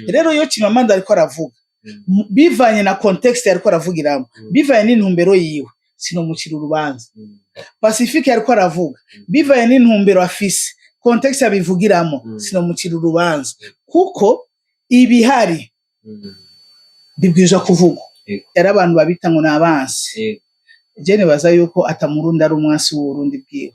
Rero iyo Chimamanda ariko aravuga, bivanye na contexte yariko aravugiramo, bivanye n'intumbero yiwe, sinomucira urubanza. Pacifique yariko aravuga, bivanye n'intumbero afise, contexte abivugiramo, sinomucira urubanza, kuko ibihari bibwirizwa kuvugwa. Yari abantu babita ngo ni abansi. Je nibaza yuko ata Murundi ari umwansi w'Uburundi bwiwe.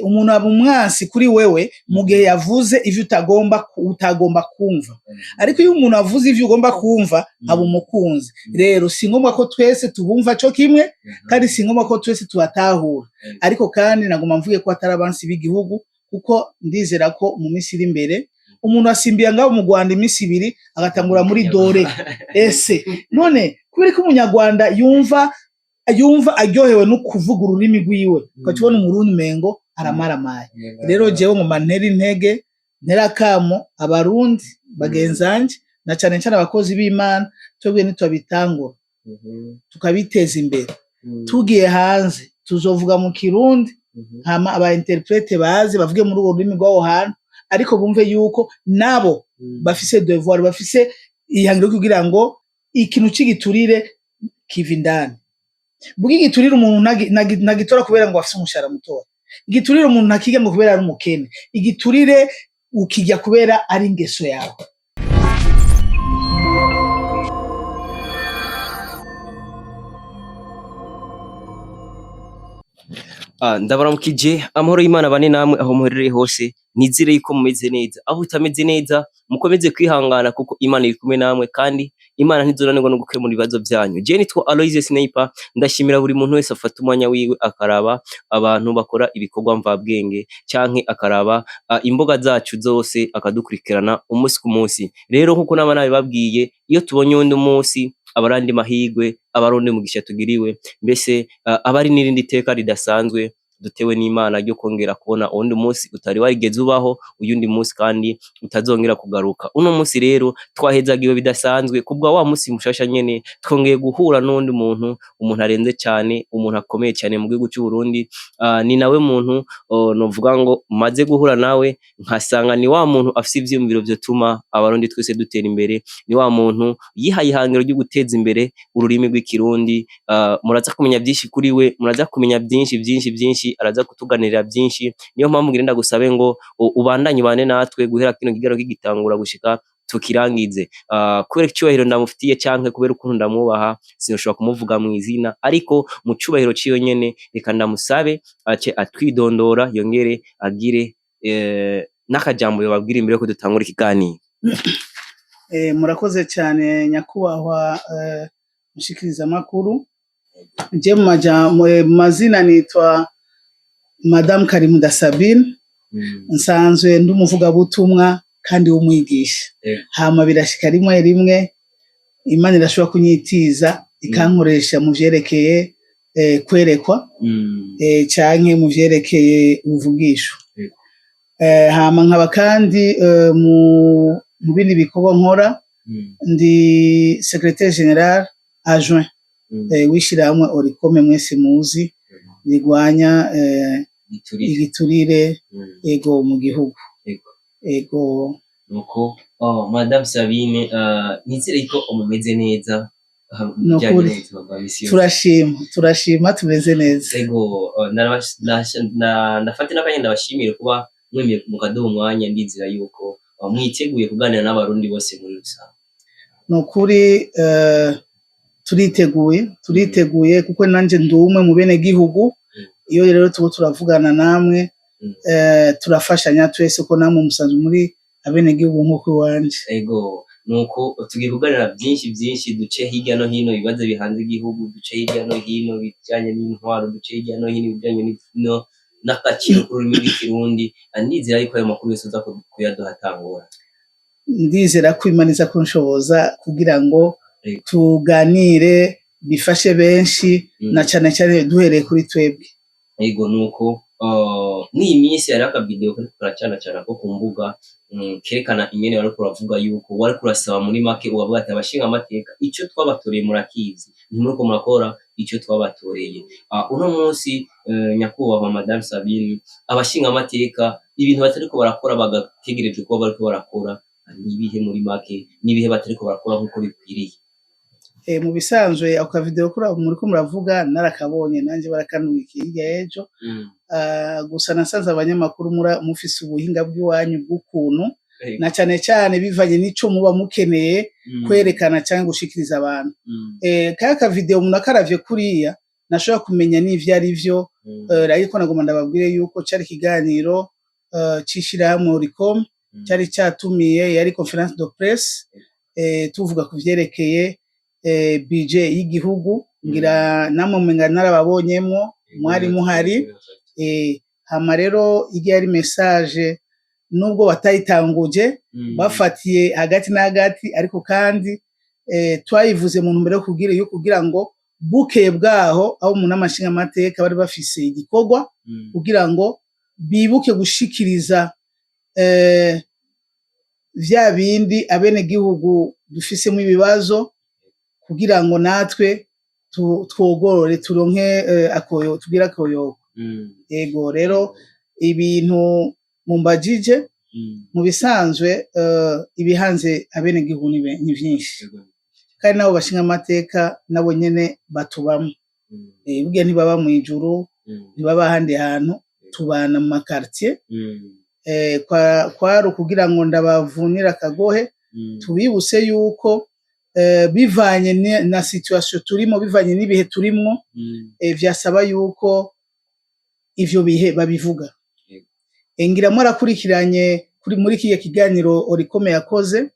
Umuntu aba umwansi kuri wewe mu gihe yavuze ivyo utagomba kumva, ariko iyo umuntu avuze ivyo ugomba kumva, aba umukunzi. Rero si ngombwa ko twese tubumva co kimwe, kandi si ngombwa ko twese tubatahura. Ariko kandi nagomba mvuge ko atari abansi b'igihugu, kuko ndizera ko mu minsi iri imbere, umuntu asimbiye ngaho mu Rwanda iminsi 2 agatangura muri dore ese none kubera ko Umunyarwanda yumva aryohewe no kuvuga ururimi rwiwe, ugaca ubona Umurundi umengo aramaramaye. Rero jewe ngoma ntera intege, ntera akamo Abarundi bagenzanje, na cane cane abakozi b'Imana. Twebwe ntitwabitangura, tukabiteza imbere, tugiye hanze tuzovuga mu Kirundi, hama aba interprète baze bavuge muri urwo rurimi rw'aho hantu, ariko bumve yuko nabo bafise devoir, bafise ihangiro kugira ngo ikintu c'igiturire kiva indani. Buga igiturire umuntu ntagitora kubera ngo afise umushahara mutoya. Igiturire umuntu ntakirya ngo kubera ari umukene. Igiturire ukirya kubera ari ingeso yawe. Ndabaramukije, amahoro y'Imana bane namwe aho muherereye hose. Nizere yuko mumeze neza. Aho utameze neza, mukomeze kwihangana, kuko Imana iri kumwe namwe, kandi Imana ntizonanirwa no gukemura ibibazo vyanyu. Je nitwa Aloise Sniper, ndashimira buri muntu wese afata umwanya wiwe akaraba abantu bakora ibikorwa mvabwenge, canke akaraba imbuga zacu zose, akadukurikirana umunsi ku munsi. Rero nkuko naba nabibabwiye, iyo tubonye uwundi munsi aba ari andi mahirwe, aba ari uwundi mugisha tugiriwe, mbese aba ari n'irindi teka ridasanzwe dutewe n'Imana ryo kongera kubona uwundi munsi utari warigeze ubaho, uyundi munsi kandi utazongera kugaruka. Uno munsi rero twahezagiwe bidasanzwe kubwa wa munsi mushasha nyene, twongeye guhura n'uwundi muntu, umuntu arenze cane, umuntu akomeye cane mu gihugu c'u Burundi. Ni nawe muntu novuga ngo maze guhura nawe nkasanga ni wa muntu afise ivyiyumviro vyotuma Abarundi twese dutera imbere, ni wa muntu yihaye ihangiro ryo guteza imbere ururimi rw'Ikirundi. Muraza kumenya vyinshi kuri we, muraza kumenya vyinshi vyinshi vyinshi, araza kutuganirira vyinshi. Niyo mpamvu ngira ndagusabe ngo ubandanye ubane natwe guhera kino kiganiro kigitangura gushika tukirangize. Kubera icubahiro ndamufitiye canke kubera ukuntu ndamwubaha, sinshobora kumuvuga mw'izina, ariko mu cubahiro ciwe nyene reka ndamusabe ace atwidondora, yongere agire n'akajambo yobabwira imbere yuko dutangura ikiganiro. Murakoze cyane, nyakubahwa mushikirizamakuru. Je mu mazina nitwa Madame Karimunda Sabine, nsanzwe ndi umuvugabutumwa kandi w'umwigisha. Hama birashika rimwe rimwe Imana irashobora kunyitiza ikankoresha mu vyerekeye kwerekwa, canke mu vyerekeye ubuvugisho. Hama nkaba kandi mu bindi bikorwa nkora, ndi secrétaire général adjoint w'ishirahamwe Olucome mwese muzi, rigwanya igiturire, ego, mu gihugu. Ego. Nuko Madame Sabine, nizere ko mumeze neza Nukuri. Turashima, turashima, tumeze neza. Ego, ndafate n'akanya ndabashimire kuba mwemeye mukaduha umwanya. Ndizera yuko mwiteguye kuganira n'Abarundi bose muri rusange. Nukuri turiteguye, turiteguye, kuko nanje ndi umwe mu bene gihugu. Iyo rero tuba turavugana namwe, turafashanya twese, ko namwe musanzwe muri abene gihugu nk'uko iwanje. Ego, nuko tugiye kuganira byinshi byinshi, duce hirya no hino ibibazo bihanze igihugu, duce hirya no hino bijyanye n'intwaro, duce hirya no hino ibijyanye n'agaciro k'ururimi rw'Ikirundi. Ndizera yuko ayo makuru yose uza kuyaduha atangora. Ndizera ko Imana iza kunshoboza kugira ngo tuganire bifashe benshi, na cane cane duhereye kuri twebwe. Ego, nuko mw'iyi minsi hariho akavideo kariko karacana cana ko ku mbuga, kerekana ingene wariko uravuga yuko wariko urasaba, muri make ubavuga ati abashinga amateka ico twabatoreye murakizi, ntimuriko murakora ico twabatoreye. Uno munsi, nyakubahwa Madame Sabine, abashinga amateka ibintu batariko barakora bagategerejwe kuba bariko barakora. Nibihe muri make, nibihe batariko barakora nk'uko bikwiriye? Mu bisanzwe ako kavideo kuri muriko muravuga narakabonye nanje, barakantumikiye hirya y'ejo. Gusa nasanze abanyamakuru mufise ubuhinga bw'iwanyu bw'ukuntu, na cane cane bivanye n'ico muba mukeneye kwerekana canke gushikiriza abantu. Kaya kavideo umuntu akaravye kuriya ntashobora kumenya n'ivyo ari vyo. Ariko nagomba ndababwire yuko cari ikiganiro c'ishirahamwe Oricom cari catumiye, yari conférence de presse, tuvuga ku vyerekeye budget y'igihugu. Ngira namwe umenga narababonyemwo, mwari muhari. Hama rero irya yari message, nubwo batayitanguje bafatiye hagati na hagati, ariko kandi twayivuze mu ntumbero yo kugira ngo bukeye bwaho aho mu nama nshingamateka bari bafise igikorwa, kugira ngo bibuke gushikiriza vya bindi abenegihugu dufisemwo ibibazo, kugira ngo natwe twogorore, turonke akoyo, tugire akoyoko. Ego, rero ibintu mumbajije, mu bisanzwe ibihanze abenegihugu ni vyinshi, kandi nabo bashinga amateka nabo nyene batubamwo. Burya ntibaba mw'ijuru, ntibaba ahandi hantu, tubana mu makartier. Kwari ukugira ngo ndabavunire akagohe, tubibutse yuko bivanye na situation turimo, bivanye n'ibihe turimwo, vyasaba yuko ivyo bihe babivuga. Ngira mwarakurikiranye kuri muri kiya kiganiro Orikome yakoze,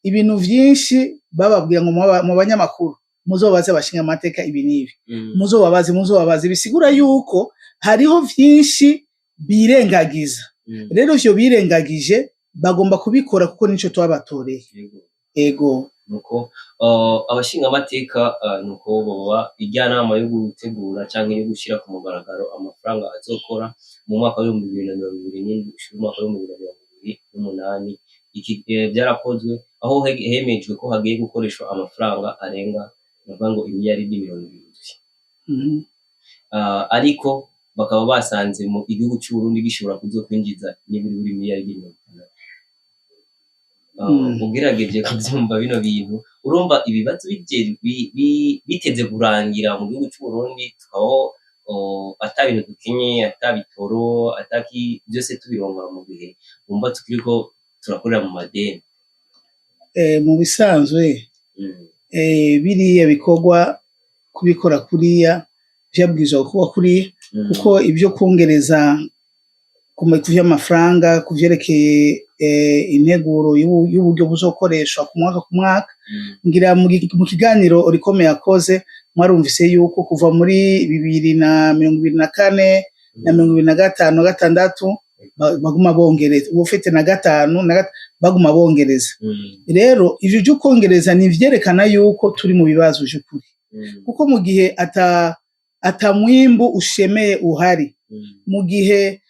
ibintu vyinshi bababwira ngo mu banyamakuru muzobaze abashinga amateka ibi n'ibi, muzobabaze, muzobabaze, bisigura yuko hariho vyinshi birengagiza. Rero ivyo birengagije bagomba kubikora, kuko nico twabatoreye. Ego. Nuko abashingamateka, nuko boba ijyanama yo gutegura canke yo gushira ku mugaragaro amafaranga azokora mu mwaka w'2027 ushira umwaka w'2028. Iki vyarakozwe, aho hemejwe ko hagiye gukoreshwa amafaranga arenga, bavuga ngo imiliyaridi 70. Ariko bakaba basanze mu igihugu c'Uburundi gishobora kuzokwinjiza n'iburi miliyaridi 60. Ugerageje kuvyumva bino bintu, urumva ibibazo biteze kurangira mu gihugu c'Uburundi, tukabaho ata bintu dukenye, ata bitoro, ataki, vyose tubironka, mu gihe wumva tukiriko turakorera mu madeni. Mu bisanzwe biriya bikorwa kubikora kuriya vyabwirizwa gukorwa kuriya, kuko ivyo kwongereza ku vy'amafaranga, ku vyerekeye integuro y'uburyo buzokoreshwa ku mwaka ku mwaka, ngira mu kiganiro Orikome yakoze mwarumvise yuko kuva muri 2024 na 2025 na gatandatu baguma bongereza, ubu ufite na gatanu na baguma bongereza. Rero ivyo vyo kwongereza ni ivyerekana yuko turi mu bibazo vy'ukuri, kuko mu gihe ata mwimbu ushemeye uhari, mu gihe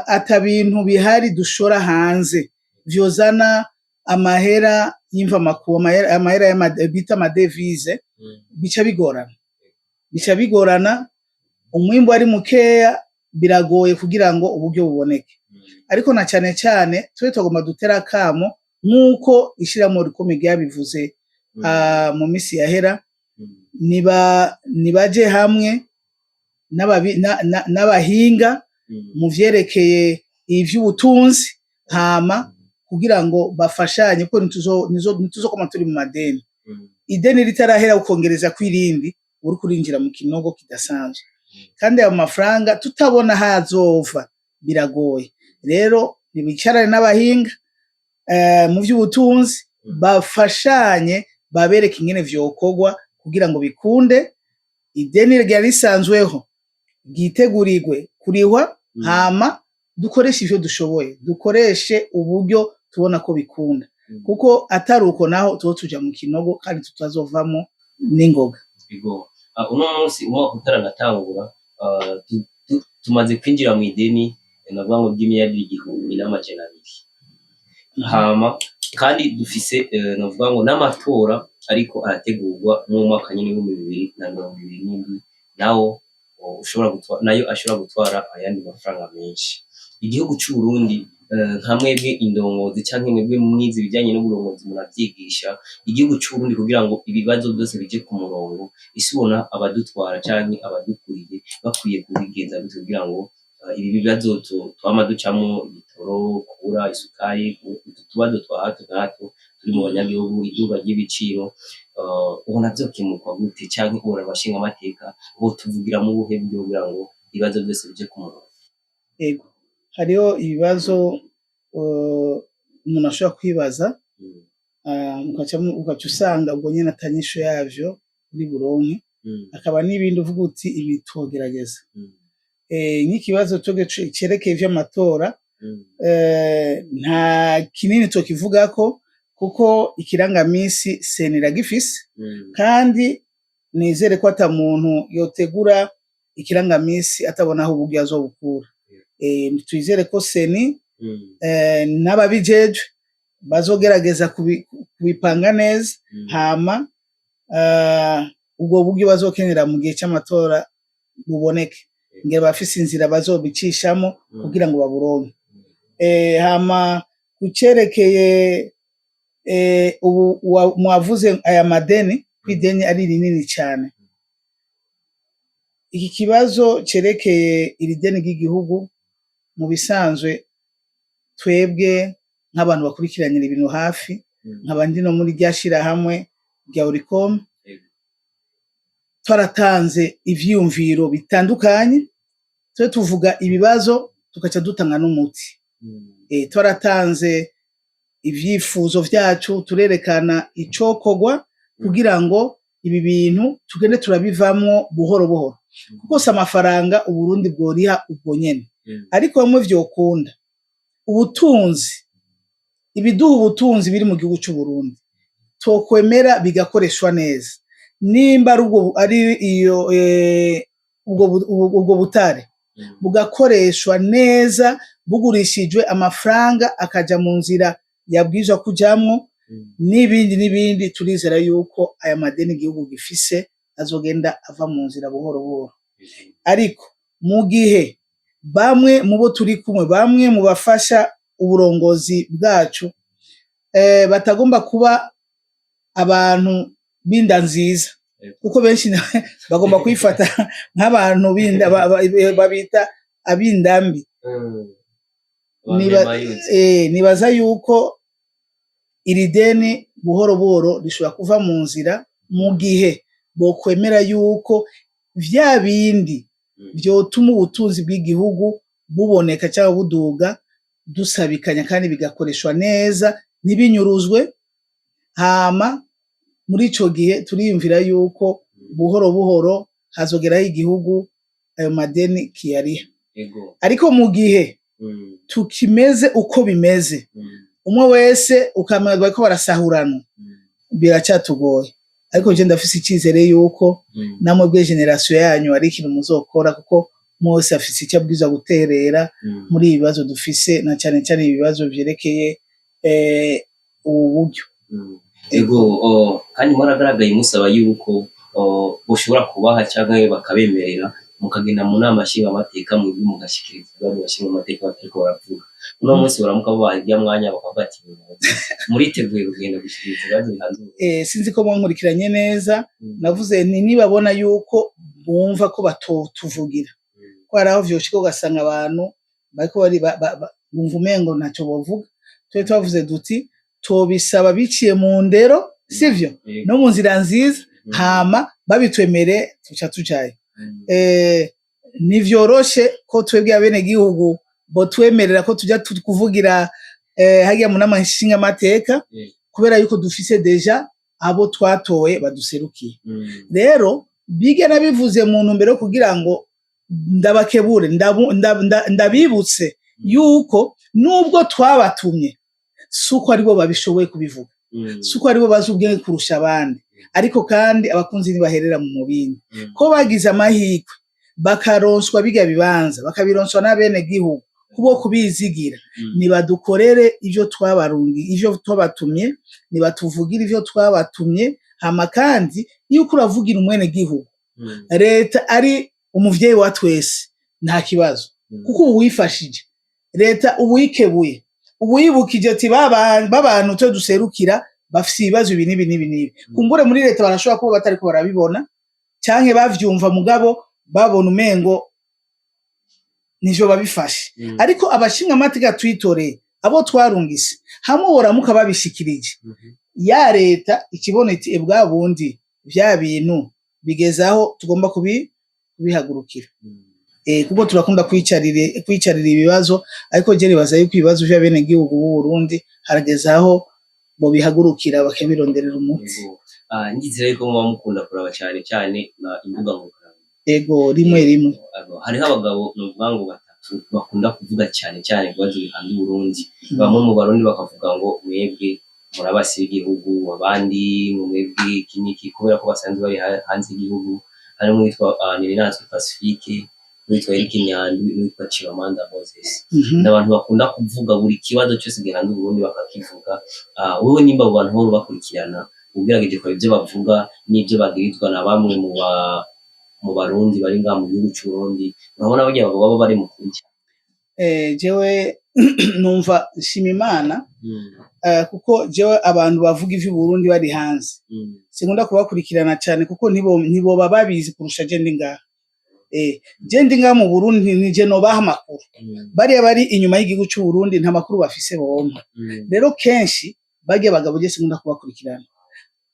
ata bintu bihari dushora hanze vyozana amahera y'imvamakuru, amahera bita amadevize, bica bigorana, bica bigorana. Umwimbu ari mukeya, biragoye kugira ngo uburyo buboneke. Ariko na cane cane twe tugomba dutera akamo, nk'uko ishirahamwe Orikome ryabivuze mu misi yahera, niba nibaje hamwe n'abahinga mu vyerekeye ivy'ubutunzi, hama kugira ngo bafashanye, kuko ntituzokoma turi mu madeni. Ideni ritarahera ukongereza kw'irindi, uriko urinjira mu kinogo kidasanzwe, kandi ayo mafaranga tutabona hazova, biragoye. Rero nibicarane n'abahinga mu vy'ubutunzi, bafashanye, babereke ingene vyokorwa kugira ngo bikunde, ideni ryari risanzweho ryitegurirwe kurihwa, hama dukoreshe ivyo dushoboye, dukoreshe uburyo tubona ko bikunda, kuko atari uko naho tuba tuja mu kinogo kandi tutazovamo n'ingoga. Ego. Uno munsi umwaka utaranatangura, tumaze kwinjira mu ideni, navuga ngo ry'imiliyaridi 1200. Hama kandi dufise, navuga ngo n'amatora ariko arategurwa mu mwaka nyene w'2027, nawo ushobora gutwara, nayo ashobora gutwara ayandi mafaranga menshi. Igihugu c'Uburundi Nka mwebwe indongozi canke mwebwe mwize ibijanye n'uburongozi, munavyigisha igihugu c'Uburundi kugira ngo ibibazo byose bije ku murongo, ese ubona abadutwara canke abadukuriye bakwiye kubigenza gute kugira ngo ibi bibazo twama ducamwo, ibitoro, kubura isukari, utu tubazo twa hato na hato turi mu banyagihugu, iduga ry'ibiciro, ubona vyokemurwa gute? Canke ubona abashingamateka botuvugira mu buhe buryo kugira ngo ibibazo byose bije ku murongo? Ego, hariho ibibazo umuntu ashobora kwibaza, ugaca usanga ubwo nyene ata nyishu yavyo uri buronke, hakaba n'ibindi uvuga uti ibi twogerageza. Nk'ikibazo cerekeye ivy'amatora, nta kinini tokivugako kuko ikirangamisi CENI iragifise, kandi nizere ko ata muntu yotegura ikirangamisi atabona aho uburyo azobukura. Twizere ko CENI n'ababijejwe bazogerageza kubipanga neza, hama ubwo buryo bazokenera mu gihe c'amatora buboneke. Ngira bafise inzira bazobicishamo kugira ngo baburonke. Hama kucerekeye ubu mwavuze aya madeni, ko ideni ari rinini cane, iki kibazo cerekeye iri deni ry'igihugu, mu bisanzwe twebwe nk'abantu bakurikiranira ibintu hafi, nkaba ndi no muri rya shirahamwe rya Olucome, twaratanze ivyiyumviro bitandukanye. Twe tuvuga ibibazo, tugaca dutanga n'umuti. Twaratanze ivyifuzo vyacu, turerekana icokorwa kugira ngo ibi bintu tugende turabivamwo buhoro buhoro, kuko si amafaranga Uburundi bworiha ubwo nyene, ariko bamwe vyokunda ubutunzi, ibiduha ubutunzi biri mu gihugu c'Uburundi twokwemera bigakoreshwa neza, nimba ari ubwo, ari iyo ubwo butare bugakoreshwa neza, bugurishijwe amafaranga akaja mu nzira yabwirizwa kujamwo, n'ibindi n'ibindi, turizera yuko aya madeni igihugu gifise azogenda ava mu nzira buhoro buhoro. Ariko mu gihe bamwe mu bo turi kumwe, bamwe mu bafasha uburongozi bwacu, batagomba kuba abantu b'inda nziza, kuko benshi bagomba kwifata nk'abantu b'inda babita ab'indambi, nibaza yuko iri deni buhoro buhoro rishobora kuva mu nzira mu gihe bokwemera yuko vya bindi vyotuma ubutunzi bw'igihugu buboneka cyangwa buduga dusabikanya, kandi bigakoreshwa neza, ntibinyuruzwe. Hama muri ico gihe turiyumvira yuko buhoro buhoro hazogeraho igihugu ayo madeni kiyariha. Ariko mu gihe tukimeze uko bimeze, umwe wese ukamenya bariko barasahuranwa, biracatugoye. Ariko je ndafise icizere yuko namwe bwe génération yanyu ari ikintu muzokora, kuko umwe wese afise icyo abwirizwa guterera muri ibi bibazo dufise, na cane cane ibibazo vyerekeye ubu buryo. Ego, kandi mwaragaragaye musaba yuko boshobora kubaha canke bakabemerera mukagenda mu nama nshingamateka, mwebwe mugashikiriza ibibazo abashingamateka batariko baravuga. Uno munsi baramuka babaha irya mwanya bakavuga ati muriteguye kugenda gushikiriza ibibazo bihanze Uburundi? Sinzi ko mwankurikiranye neza. Navuze nti nibabona yuko bumva ko batotuvugira, ko hari aho vyoshika ugasanga abantu bariko bari bumva umengo ntacyo bovuga, twe twavuze duti tobisaba biciye mu ndero, sivyo? Yego. No mu nzira nziza, hama babitwemere tuca tujayo. Ntivyoroshe ko twebwe abenegihugu botwemerera ko tuja kuvugira hariya mu nama nshingamateka, kubera yuko dufise déjà abo twatoye baduserukiye. Rero bige nabivuze mu ntumbero yo kugira ngo ndabakebure, ndabibutse yuko nubwo twabatumye, si uko aribo babishoboye kubivuga, si uko aribo bazi ubwenge kurusha abandi. Ariko kandi abakunzi ntibaherera mu mubindi. Ko bagize amahirwe bakaronswa birya bibanza, bakabironswa n'abenegihugu kubo kubizigira, nibadukorere ivyo twabarungi, ivyo twabatumye, nibatuvugire ivyo twabatumye. Hama kandi iyo uriko uravugira umwenegihugu, leta ari umuvyeyi wa twese, nta kibazo, kuko ubu wifashije. Leta ubuyikebuye, ubuyibukije ati babantu twe duserukira bafise ibibazo ibi n'ibi n'ibi n'ibi. Kumbure muri leta barashobora kuba batariko barabibona, canke bavyumva mugabo babona umengo nivyo babifashe. Ariko abashinga amateka twitoreye, abo twarungise, hamwe boramuka babishikirije, ya leta ikibona iti: "Bwa bundi vya bintu bigeze aho tugomba kubihagurukira." Kuko turakunda kwicarira ibibazo, ariko je nibaza yuko ibibazo vy'abenegihugu b'u Burundi harageze aho bobihagurukira, bakabironderera umuti. Yego. Ndizera yuko muba mukunda kuraba cyane cyane na imbuga ngurukanabumenyi. Ego, rimwe rimwe. Ego, hariho abagabo novuga ngo batatu bakunda kuvuga cyane cyane ibibazo bihanze Uburundi. Bamwe mu Barundi bakavuga ngo mwebwe murabasi b'igihugu, abandi ngo mwebwe iki n'iki, kubera ko basanzwe bari hanze y'igihugu. Harimo uwitwa Nininahazwe Pacifique, uwitwa Eric Nyandwi n'uwitwa Chimamanda Moses. Ni abantu bakunda kuvuga buri kibazo cyose gihanze Uburundi bakakivuga. Wewe nimba abo bantu bahora bakurikirana, ugerageje kureba ibyo bavuga n'ibyo bagirizwa na bamwe mu Barundi bari ngaha mu gihugu c'Uburundi, urabona barya bagabo baba bari mu kuri cyane? Jewe numva nshima Imana, kuko jewe abantu bavuga ivy'Uburundi bari hanze sinkunda kubakurikirana cyane, kuko ntiboba babizi kurusha je ndi ngaha. Je ndi ngaha mu Burundi, nije nobaha amakuru. Bariya bari inyuma y'igihugu c'u Burundi nta makuru bafise bompa. Rero kenshi barya bagabo je sinkunda kubakurikirana,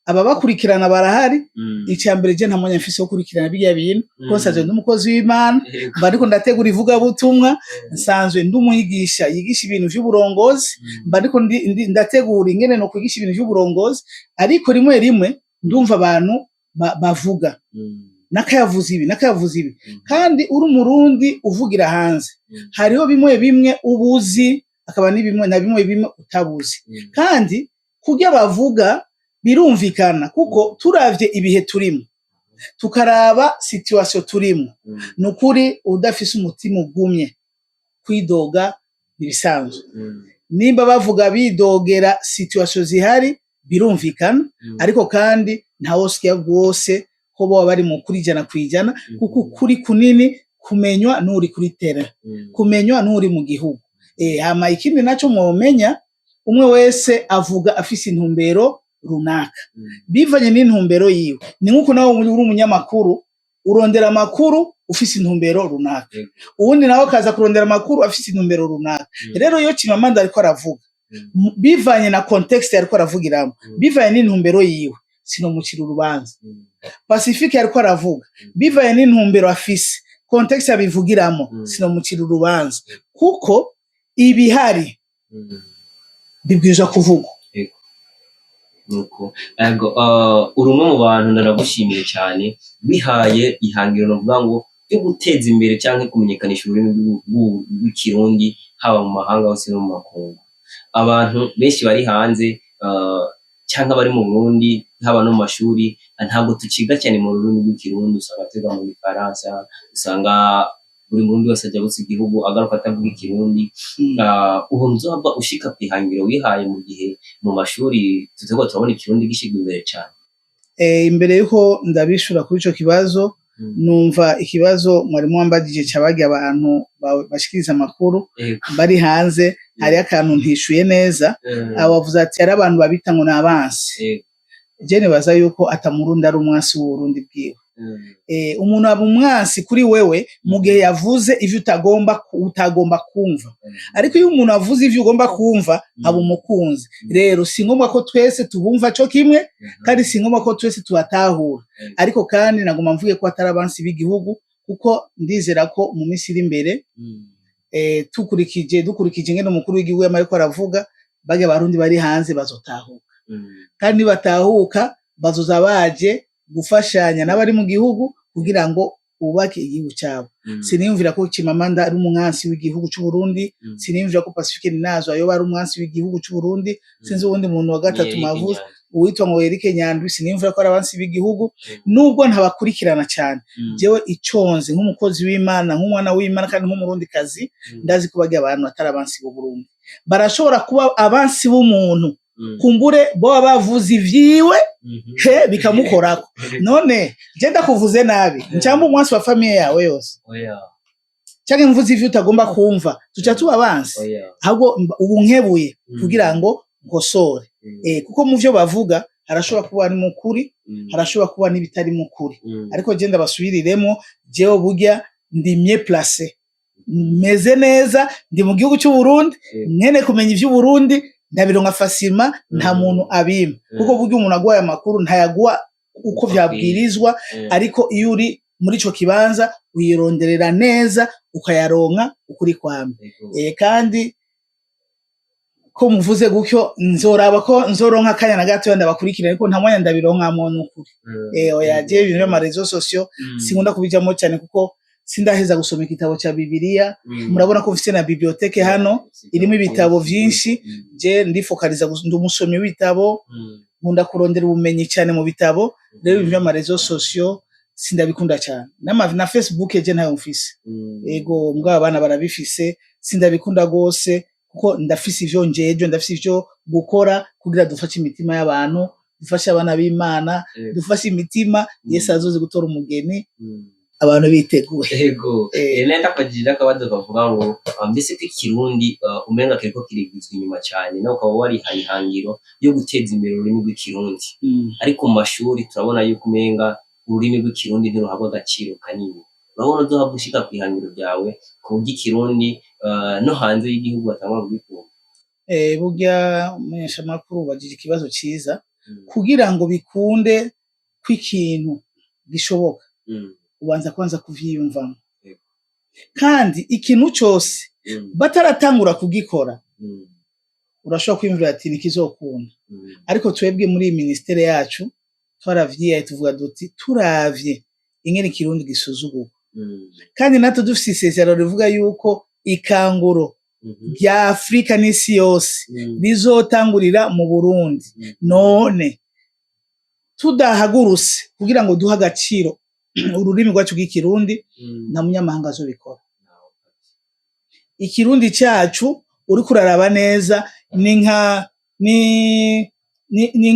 ababakurikirana barahari. Icya mbere, je nta mwanya mfise wo gukurikirana birya bintu, kuko nsanzwe ndi umukozi w'Imana, mba ndiko ndategura ivugabutumwa, nsanzwe ndi umwigisha yigisha ibintu vy'uburongozi, mba ndiko ndategura ingene no kwigisha ibintu vy'uburongozi. Ariko rimwe rimwe ndumva abantu bavuga nakayavuze ibi, nakayavuze ibi. Kandi uri Umurundi uvugira hanze, hariho bimwe bimwe ubuzi, akaba n'ibimwe na bimwe bimwe utabuzi. Kandi kurya bavuga birumvikana, kuko turavye ibihe turimo, tukaraba situation turimo, nukuri udafise umutima ugumye kwidoga ibisanzwe. Nimba bavuga bidogera situation zihari, birumvikana. Ariko kandi ntawosya rwose ko boba bari mu kuri 100%, kuko ukuri kunini kumenywa n'uri kuri terrain, kumenywa n'uri mu gihugu. Hama ikindi naco mwomenya, umwe wese avuga afise intumbero runaka, bivanye n'intumbero yiwe. Ni nk'uko nawe uri umunyamakuru, urondera amakuru ufise intumbero runaka, uwundi nawe akaza kurondera amakuru afise intumbero runaka. Rero iyo Chimamanda ariko aravuga, bivanye na contexte yariko aravugiramo, bivanye n'intumbero yiwe, sinomucira urubanza. Pacifique yariko aravuga, bivanye n'intumbero afise, contexte abivugiramo, sinomucira urubanza, kuko ibihari bibwirizwa kuvugwa. Nuko ego, uri umwe mu bantu ndanagushimiye cyane bihaye ihangiro novuga ngo ryo guteza imbere cyangwa kumenyekanisha ururimi rw'Ikirundi, haba mu mahanga hose no mu makungu. Abantu benshi bari hanze, cyangwa bari mu Burundi, haba no mu mashuri, ntabwo tuciga cyane mu rurimi rw'Ikirundi. Usanga twiga mu Gifaransa, usanga buri Murundi wese ajya gusa igihugu agaruka atavuga Ikirundi. Ubu nzoba ushika kwihangiro wihaye mu gihe mu mashuri tutariko turabona Ikirundi gishirwa imbere cane? Imbere yuko ndabishura kuri ico kibazo, numva ikibazo mwarimu wambajije cabarya abantu bashikiriza amakuru bari hanze, hariyo akantu ntishuye neza. Abo bavuze ati hari abantu babita ngo ni abansi. Je nibaza yuko ata Murundi ari umwansi w'Uburundi bwiwe. Umuntu aba umwansi kuri wewe mu gihe yavuze ivyo utagomba kumva. Ariko iyo umuntu avuze ivyo ugomba kumva, aba umukunzi. Rero si ngombwa ko twese tubumva co kimwe, kandi si ngombwa ko twese tubatahura. Ariko kandi naguma mvuge ko atari abansi b'igihugu, kuko ndizera ko mu minsi iri imbere, dukurikije ingene umukuru w'igihugu yama ariko aravuga, barya Abarundi bari hanze bazotahuka. Kandi nibatahuka, bazoza baje gufashanya n'abari mu gihugu kugira ngo bubake igihugu cabo. Siniyumvira ko Chimamanda ari umwansi w'igihugu c'Uburundi, siniyumvira ko Pacifique Ninazo ayoba ari umwansi w'igihugu c'Uburundi, sinzi uwundi muntu wa gatatu mwavuze, uwitwa ngo Eric Nyandwi, siniyumvira ko ari abansi b'igihugu, nubwo ntabakurikirana cane. Jewe iconzi nk'umukozi w'Imana, nk'umwana w'Imana kandi nk'Umurundikazi, ndazi ko barya abantu atari abansi b'Uburundi. Barashobora kuba abansi b'umuntu, kumbure boba bavuze ivyiwe he bikamukorako. None je ndakuvuze nabi, ncamba umwansi wa famille yawe yose? Oya. Canke mvuze ivyo utagomba kumva, tuca tuba abansi? Oya. Ahubwo ubu nkebuye kugira ngo nkosore. Kuko mu vyo bavuga harashobora kuba ari mu kuri, harashobora kuba n'ibitari mu kuri. Ariko je ndabasubiriremo, jewe burya ndi mieux placé, meze neza, ndi mu gihugu cy'u Burundi. Mwene kumenya ivy'u Burundi ndabironka facilement, nta muntu abimpa. Kuko burya umuntu aguhaye amakuru ntayaguha uko uko vyabwirizwa. Ariko iyo uri muri ico kibanza uyironderera neza, ukayaronka ukuri kwame. Kandi ko muvuze gutyo, nzoraba ko nzoronka akanya na gatoya ndabakurikira, ariko nta mwanya ndabironkamwo n'ukuri. Oya, je ibintu vy'ama réseaux sociaux sinkunda kubijamwo cyane, kuko sindaheza gusoma igitabo ca Bibiliya. Murabona ko mfise na bibliothèque hano irimo ibitabo vyinshi. Je ndifokaliza ndi umusomyi w'ibitabo, nkunda kurondera ubumenyi cyane mu bitabo. Rero ibintu vy'ama réseaux sociaux sindabikunda cyane. Na Facebook je ntayo mfise. Ego, mbwa abana barabifise, sindabikunda gose, kuko ndafise ivyo njejwe, ndafise ivyo gukora kugira dufashe imitima y'abantu, dufashe abana b'Imana, dufashe imitima. Yesu azoze gutora umugeni abantu biteguye. Ego. Nenda kwajira akabazo kavuga ngo mbese ko Ikirundi umenga kiriko kirigizwa inyuma cyane, nawe ukaba warihaye ihangiro yo guteza imbere ururimi rw'Ikirundi, ariko mu mashuri turabona yuko umenga ururimi rw'Ikirundi ntiruhabwa agaciro kanini. Urabona uzohava ushika kw'ihangiro ryawe ku buryo Ikirundi no hanze y'igihugu batangura kugikunda? Burya umumenyeshamakuru ubajije ikibazo ciza. Kugira ngo bikunde ko ikintu gishoboka, ubanza kwanza kuvyiyumvamo. Kandi ikintu cose bataratangura kugikora, urashobora kwiyumvira ati ntikizokunda. Ariko twebwe muri iyi ministère yacu twaravyiyaye, tuvuga duti turavye ingene Ikirundi gisuzugurwa, kandi natwe dufise isezerano rivuga yuko ikanguro rya Afrika n'isi yose rizotangurira mu Burundi, none tudahagurutse kugira ngo duhe agaciro ururimi rwacu rw'Ikirundi, nta munyamahanga azobikora. Ikirundi cacu uriko uraraba neza ni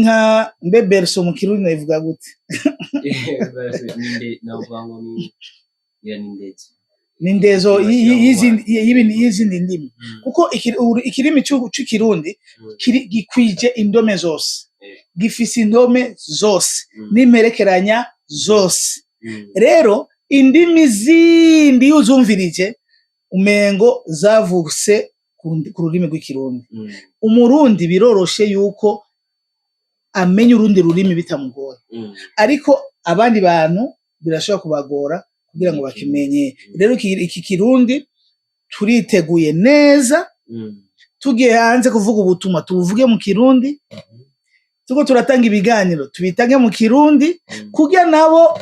nka mbe berceau mu Kirundi noyivuga gute? Navuga ngo ni ngira ni ndetse. Ni indezo y'izindi ndimi, kuko ikirimi c'Ikirundi gikwije indome zose, gifise indome zose n'imperekeranya zose. Rero indimi zindi iyo uzumvirije umengo zavutse ku rurimi rw'Ikirundi. Umurundi biroroshe yuko amenya urundi rurimi bitamugoye, ariko abandi bantu birashobora kubagora kugira ngo bakimenye. Rero iki Kirundi turiteguye neza. Tugiye hanze kuvuga ubutumwa, tubuvuge mu Kirundi. Turiko turatanga ibiganiro, tubitange mu Kirundi, kugira nabo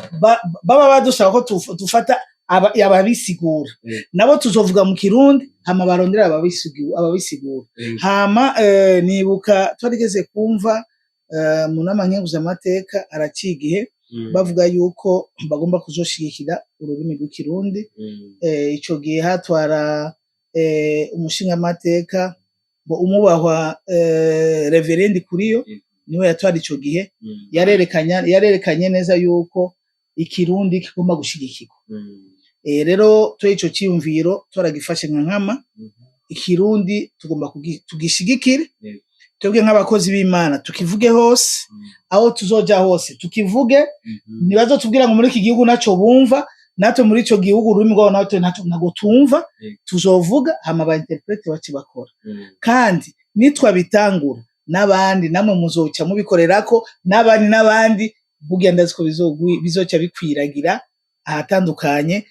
baba badusaba ko dufata ababisigura, nabo tuzovuga mu Kirundi, hama barondera ababisigura. Hama nibuka twarigeze kumva mu nama nkenguzamateka haraciye igihe bavuga yuko bagomba kuzoshigikira ururimi rw'Ikirundi. Ico gihe hatwara umushingamateka ngo umubahwa Reverend Kuriyo, niwe yatwara ico gihe. Yarerekanye neza yuko Ikirundi kigomba gushigikirwa. Rero twe ico ciyumviro twaragifashe nka nkama. Ikirundi tugomba tugishigikire. Twebwe nk'abakozi b'Imana tukivuge hose, aho tuzoja hose tukivuge. Ntibazotubwira ngo muri iki gihugu naco bumva, natwe muri ico gihugu ururimi rwabo natwe ntago tumva. Tuzovuga, hama ba interprète bace bakora. Kandi nitwabitangura n'abandi, namwe muzoca mubikorerako, n'abandi n'abandi. Burya ndazi ko bizoca bikwiragira ahatandukanye.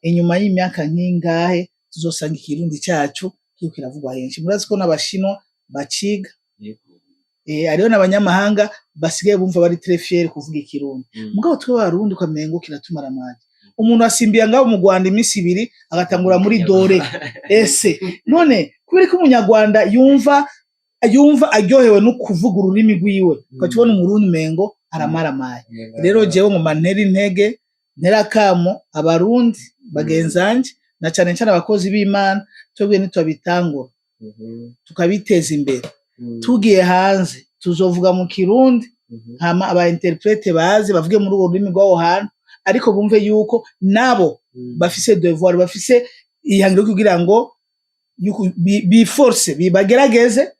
Inyuma y'imyaka nk'ingahe tuzosanga Ikirundi cacu kiriko kiravugwa henshi. Murazi ko n'Abashinwa baciga. Hariho n'abanyamahanga basigaye bumva bari très fier kuvuga Ikirundi. Mugabo twe Abarundi ukamengo kiratumara amazi. Umuntu asimbiye ngaho mu Rwanda iminsi 2 agatangura muri dore ese none kubera ko Umunyarwanda yumva aryohewe no kuvuga ururimi rwiwe, ugaca ubona Umurundi umengo aramaramaye. Rero jewe ngoma ntera intege, ntera akamo Abarundi bagenzanje, na cane cane abakozi b'Imana. Twebwe nitwabitangura tukabiteza imbere, tugiye hanze tuzovuga mu Kirundi, hama aba interprète baze bavuge muri urwo rurimi rw'aho hantu, ariko bumve yuko nabo bafise devoir, bafise Ihangiro kugira ngo biforce, bagerageze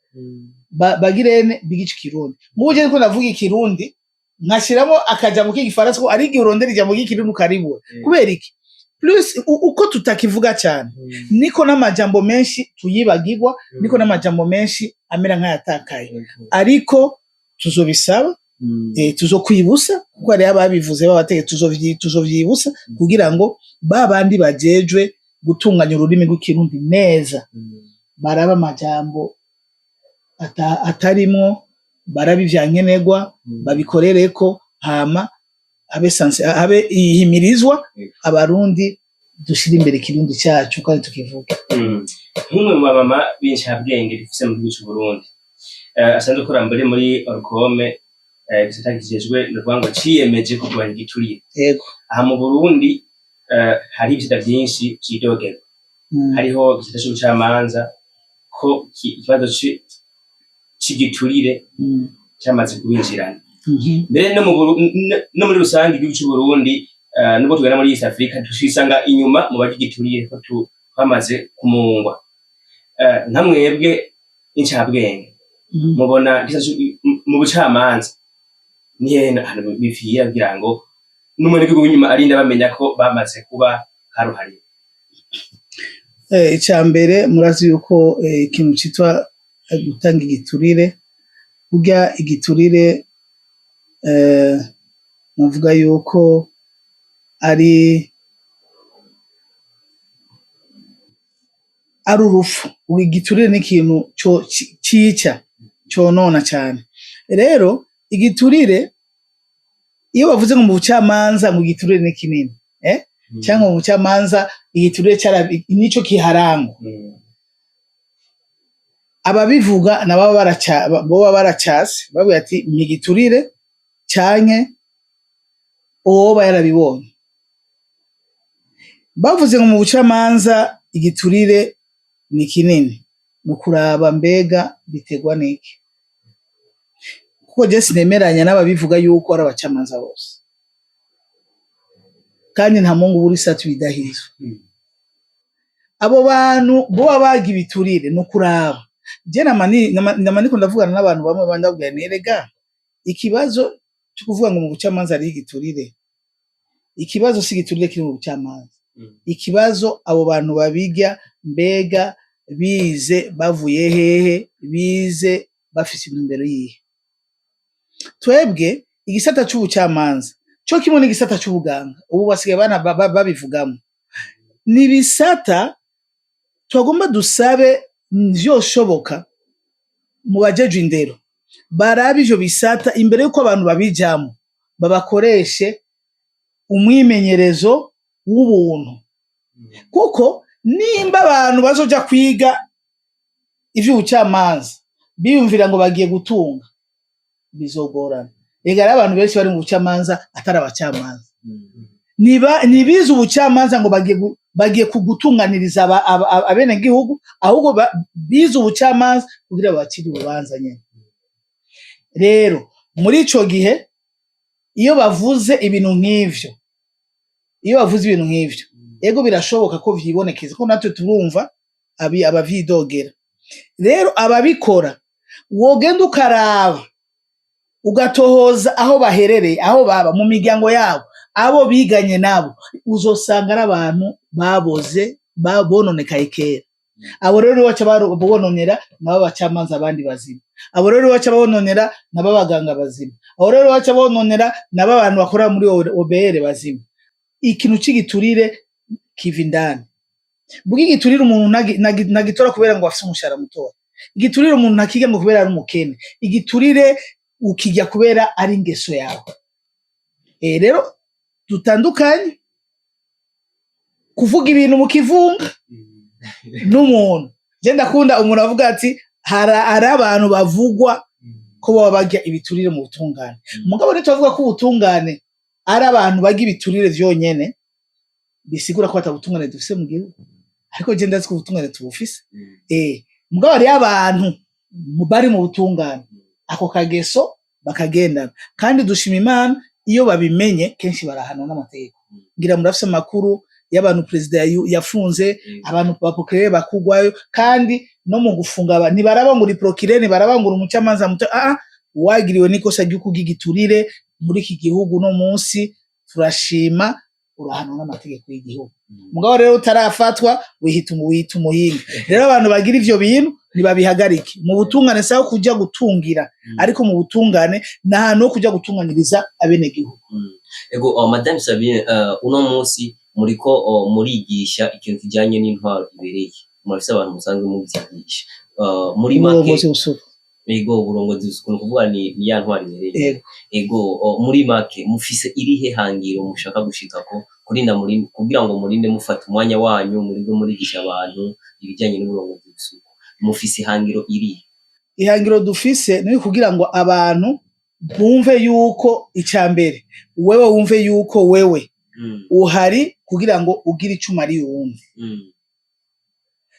bagirene bigice Ikirundi. Mubu je niko ndavuga Ikirundi, nkashiramo akajambo k'Igifaransa, ko ari igihe urondera ijambo ry'Ikirundi ukaribura. Kubera iki? Plus uko tutakivuga cyane, niko n'amajambo menshi tuyibagirwa, niko n'amajambo menshi amera nk'ayatakaye. Ariko tuzobisaba, tuzokwibusa, kuko hariho ababivuze b'abategetsi. Tuzovyibusa kugira ngo ba bandi bajejwe gutunganya ururimi rw'Ikirundi neza baraba amajambo atarimwo, baraba ivyankenerwa, babikorereko, hama habe sanse, habe ihimirizwa, Abarundi dushire imbere Ikirundi cacu kandi tukivuge. Nk'umwe mu bamama b'incabwenge dufise mu gihugu c'u Burundi, asanzwe akora mbere muri Olucome, igisata kijejwe, ni ukuvuga ngo ciyemeje kurwanya igiturire. Aha mu Burundi, hari ibisata vyinshi vyidogerwa. Hariho igisata c'ubucamanza, ko ikibazo c'igiturire camaze kubinjirana. Mbere no muri rusange igihugu c'u Burundi, nubwo tugana muri East Africa, twisanga inyuma mu barya igiturire, ko twamaze kumungwa. Nka mwebwe incabwenge, mubona igisata mu bucamanza ni hehe hantu bipfira kugira ngo n'umunyagihugu w'inyuma arinda bamenya ko bamaze kuba karuhariwe? Ica mbere, murazi yuko ikintu citwa gutanga igiturire, burya igiturire, novuga yuko ari urupfu. Igiturire ni ikintu cica, conona cane. Rero igiturire, iyo bavuze ngo mu bucamanza ngo igiturire ni kinini, canke mu bucamanza igiturire nico kiharangwa, ababivuga nababa boba baracase bavuga ati ni igiturire, canke uwoba yarabibonye. Bavuze ngo mu bucamanza igiturire ni kinini, ni ukuraba mbega biterwa n'iki, kuko je sinemeranya n'ababivuga yuko ari abacamanza bose, kandi nta mungu buri satu bidahizwe. Abo bantu boba barya ibiturire, ni ukuraba. Je nama ndiko ndavugana n'abantu bamwe, ndababwira nti: "Erega ikibazo co kuvuga ngo mu bucamanza hariho igiturire, ikibazo si igiturire kiri mu bucamanza. Ikibazo, abo bantu babirya, mbega bize bavuye hehe? Bize bafise intumbero yihe?" Twebwe igisata c'ubucamanza co kimwe n'igisata c'ubuganga, ubu basigaye babivugamo, ni ibisata twagomba dusabe vyoshoboka mu bajejwe indero barabe ivyo bisata imbere yuko abantu babijamwo, babakoreshe umwimenyerezo w'ubuntu, kuko nimba abantu bazoja kwiga ivy'ubucamanza biyumvira ngo bagiye gutunga, bizogorana. Ega hariho abantu benshi bari mu bucamanza atari abacamanza. Niba ntibize ubucamanza ngo bagiye kugutunganiriza abenegihugu, ahubwo bize ubucamanza kugira babacire urubanza nyene. Rero muri ico gihe, iyo bavuze ibintu nk'ivyo, iyo bavuze ibintu nk'ivyo, ego birashoboka ko vyibonekeza, ko natwe turumva abavyidogera. Rero ababikora, wogenda ukaraba, ugatohoza aho baherereye, aho baba, mu miryango yabo, abo biganye nabo, uzosanga ari abantu baboze, bononekaye kera. Abo rero baca bononera nabo abacamanza abandi bazima, abo rero baca bononera nabo abaganga bazima, abo rero baca bononera nabo abantu bakora muri OBR bazima. Ikintu c'igiturire kiva indani. Burya igiturire umuntu ntagitora kubera ngo afise umushahara mutoya. Igiturire umuntu ntakirya ngo kubera ari umukene. Igiturire ukirya kubera ari ingeso yawe. Rero dutandukanye kuvuga ibintu mu kivunga n'umuntu. Je ndakunda umuntu avuga ati hari abantu bavugwa ko baba barya ibiturire mu butungane. Mugabo ntituvuga ko ubutungane ari abantu barya ibiturire vyonyene, bisigura ko ata butungane dufise mu gihugu. Ariko je ndazi ko ubutungane tubufise. Mugabo hariyo abantu bari mu butungane ako kageso bakagendana, kandi dushima Imana iyo babimenye kenshi barahanwa n'amategeko. Ngira murafise amakuru. y'abantu perezida yafunze, abantu ba procureur bakugwayo. Kandi no mu gufunga ntibaraba ngo uri procureur, ntibaraba ngo uri umucamanza muto. Wagiriwe n'ikosa ry'ukugigiturire muri iki gihugu no munsi turashima urahanwa n'amategeko y'igihugu. Mugabo rero utarafatwa wihita umuhinga. Rero abantu bagira ivyo bintu ntibabihagarike. Mu butungane saho kuja gutungira, ariko mu butungane ni ahantu ho kuja gutunganiriza abenegihugu. Ego, Madame Sabine, uno munsi muriko murigisha ikintu kijanye n'intwaro ibereye. Murafise abantu musanzwe muvyigisha. Muri make, uburongozi busuku. Ego, uburongozi busuku, ni ukuvuga ni ya ntwaro ibereye. Ego. Ego, muri make mufise irihe hangiro mushaka gushikako kurinda muri kugira ngo murinde mufata umwanya wanyu muriko murigisha abantu ibijanye n'uburongozi busuku? Mufise ihangiro irihe? Ihangiro dufise ni kugira ngo abantu bumve yuko ica mbere wewe wumve yuko wewe uhari kugira ngo ugire ico umariye uwundi.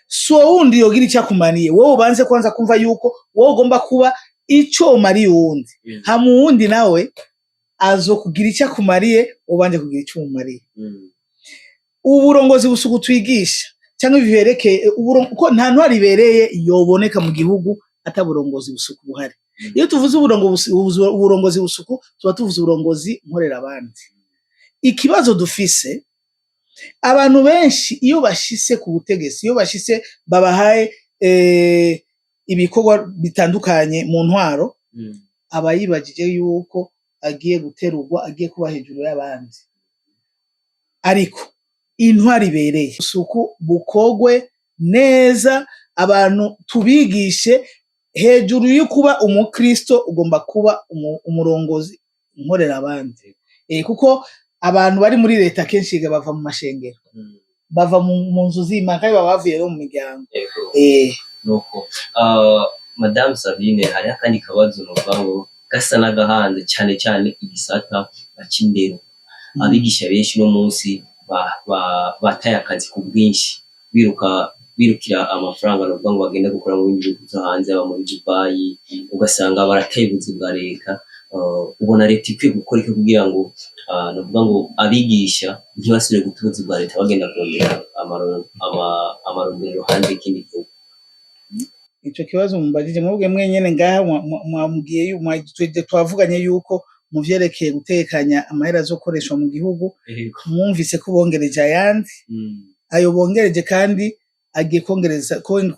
Si uwo wundi yogira ico akumariye, wowe ubanze kwanza kumva yuko wowe ugomba kuba ico umariye uwundi. Hama uwundi nawe azokugira ico akumariye ubanje kugira ico umumariye. Uburongozi busuku twigisha cyangwa ivyerekeye ko nta ntwari ibereye yoboneka mu gihugu ata burongozi busuku buhari. Iyo tuvuze uburongozi busuku, tuba tuvuze uburongozi nkorera abandi. Ikibazo dufise, abantu benshi iyo bashitse ku butegetsi, iyo bashitse babahaye ibikorwa bitandukanye mu ntwaro, aba yibajije yuko agiye guterurwa, agiye kuba hejuru y'abandi. Ariko intwari ibereye isuku bukogwe neza, abantu tubigishe hejuru yo kuba umukristo ugomba kuba umurongozi nkorera abandi. Kuko abantu bari muri leta kenshi bava mu mashengero, bava mu nzu z'Imana, kandi baba bavuye no mu miryango. Ego. Nuko Madame Sabine, hariho akandi kabazo novuga ngo gasa n'agahanze cyane cyane igisata c'indero. Abigisha benshi no munsi bataye akazi ku bwinshi, biruka birukira amafaranga, novuga ngo bagenda gukora mu bindi bihugu vyo hanze, aba muri Dubai, ugasanga barataye ubuzi bwa leta. Ubona leta ikwiye gukora iki kugira ngo novuga ngo abigisha ntibasubire guta ubuzi bwa leta bagenda kurondera amaronderero hanze y'ikindi gihugu? Ico kibazo mumbajije mwebwe mwenyene ngaha mwambwiye twavuganye yuko mu vyerekeye gutekanya amahera azokoreshwa mu gihugu, mwumvise ko bongereje ayandi. Ayo bongereje kandi agiye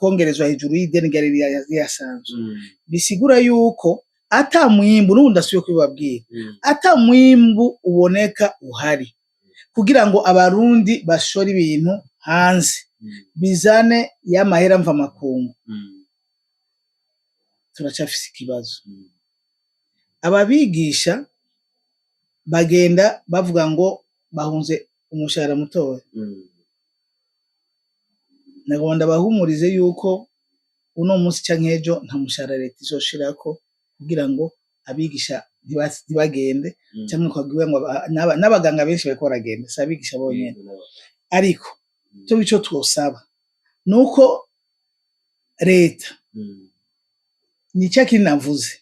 kongerezwa hejuru y'ideni ryari riyasanzwe. Bisigura yuko ata mwimbu, n'ubu ndasubiye kubibabwira, ata mwimbu uboneka uhari kugira ngo abarundi bashore ibintu hanze bizane y'amahera mva makungu, turacafise ikibazo. Ababigisha bagenda bavuga ngo bahunze umushahara mutoya. Nagomba ndabahumurize yuko uno munsi canke ejo nta mushahara leta izoshirako kugira ngo abigisha ntibagende, canke kugira ngo n'abaganga benshi bariko baragenda, si abigisha bonyene. Ariko ico twosaba nuko leta, ni ca kindi navuze,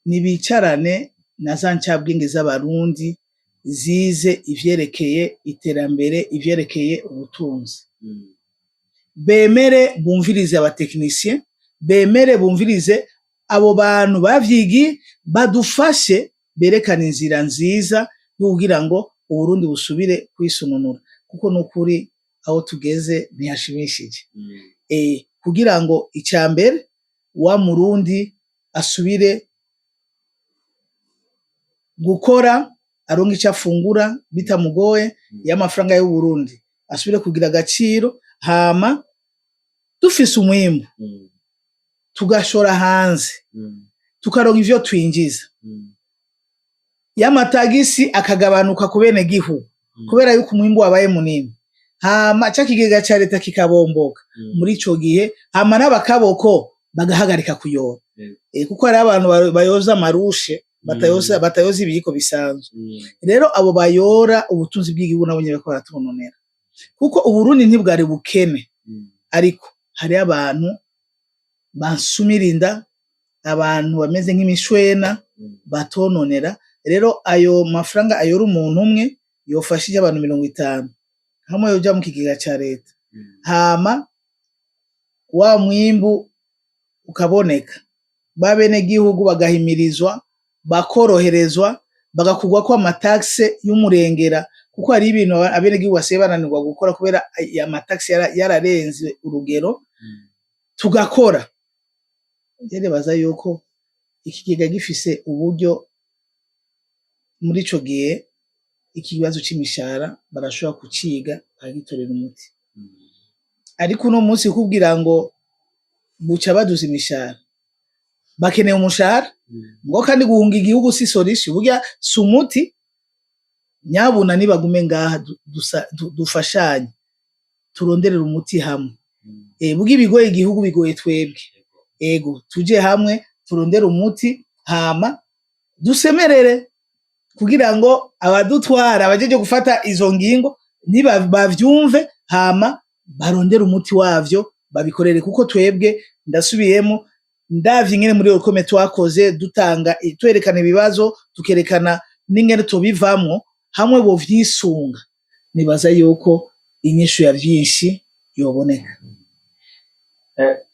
nibicarane na za ncabwenge z'abarundi zize ivyerekeye iterambere, ivyerekeye ubutunzi. Bemere bumvirize abatekinisiye, bemere bumvirize abo bantu bavyigiye, badufashe berekane inzira nziza yo kugira ngo Uburundi busubire kwisununura, kuko nukuri aho tugeze ntihashimishije. Kugira ngo ica mbere wa murundi asubire gukora, aronke ico afungura bitamugoye, y'amafaranga y'Uburundi asubire kugira agaciro, hama dufise umwimbu tugashora hanze, tukaronka ivyo twinjiza, y'amatagisi akagabanuka ku bene gihugu kubera yuko umwimbu wabaye munini, hama ca kigega ca leta kikabomboka muri ico gihe, hama n'abakaboko bagahagarika kuyora, kuko hariho abantu bayoza amarushe, batayoza ibiyiko bisanzwe. Rero abo bayora ubutunzi bw'igihugu nabo nyene bariko baratononera, kuko Uburundi ntibwari bukene, ariko hariho abantu bansumira inda, abantu bameze nk'imishwena batononera. Rero ayo mafaranga ayora umuntu umwe yofashije abantu 50. Hamwe yoja mu kigega ca leta, hama wa mwimbu ukaboneka, ba benegihugu bagahimirizwa, bakoroherezwa, bagakurwako amataxe y'umurengera, kuko hari ibintu abenegihugu basigaye bananirwa gukora kubera amataxe yararenze urugero. Tugakora nibaza yuko ikigega gifise uburyo, muri ico gihe ikibazo c'imishahara barashobora kuciga, bakagitorera umuti. Ariko uno munsi kugira ngo buca baduza imishahara, bakeneye umushahara ngo kandi guhunga igihugu si solution, burya si umuti. Nyabuna nibagume ngaha, dufashanye, turonderere umuti hamwe. Burya ibigoye igihugu bigoye twebwe. Ego, tuje hamwe, turondere umuti, hama dusemerere kugira ngo abadutwara, abajeje gufata izo ngingo, niba bavyumve, hama barondere umuti wavyo, babikorere. Kuko twebwe, ndasubiyemo, ndavye ingene muri Olucome twakoze, dutanga, twerekana ibibazo, tukerekana n'ingene tubivamwo, hamwe bovyisunga, nibaza yuko inyishu ya vyinshi yoboneka.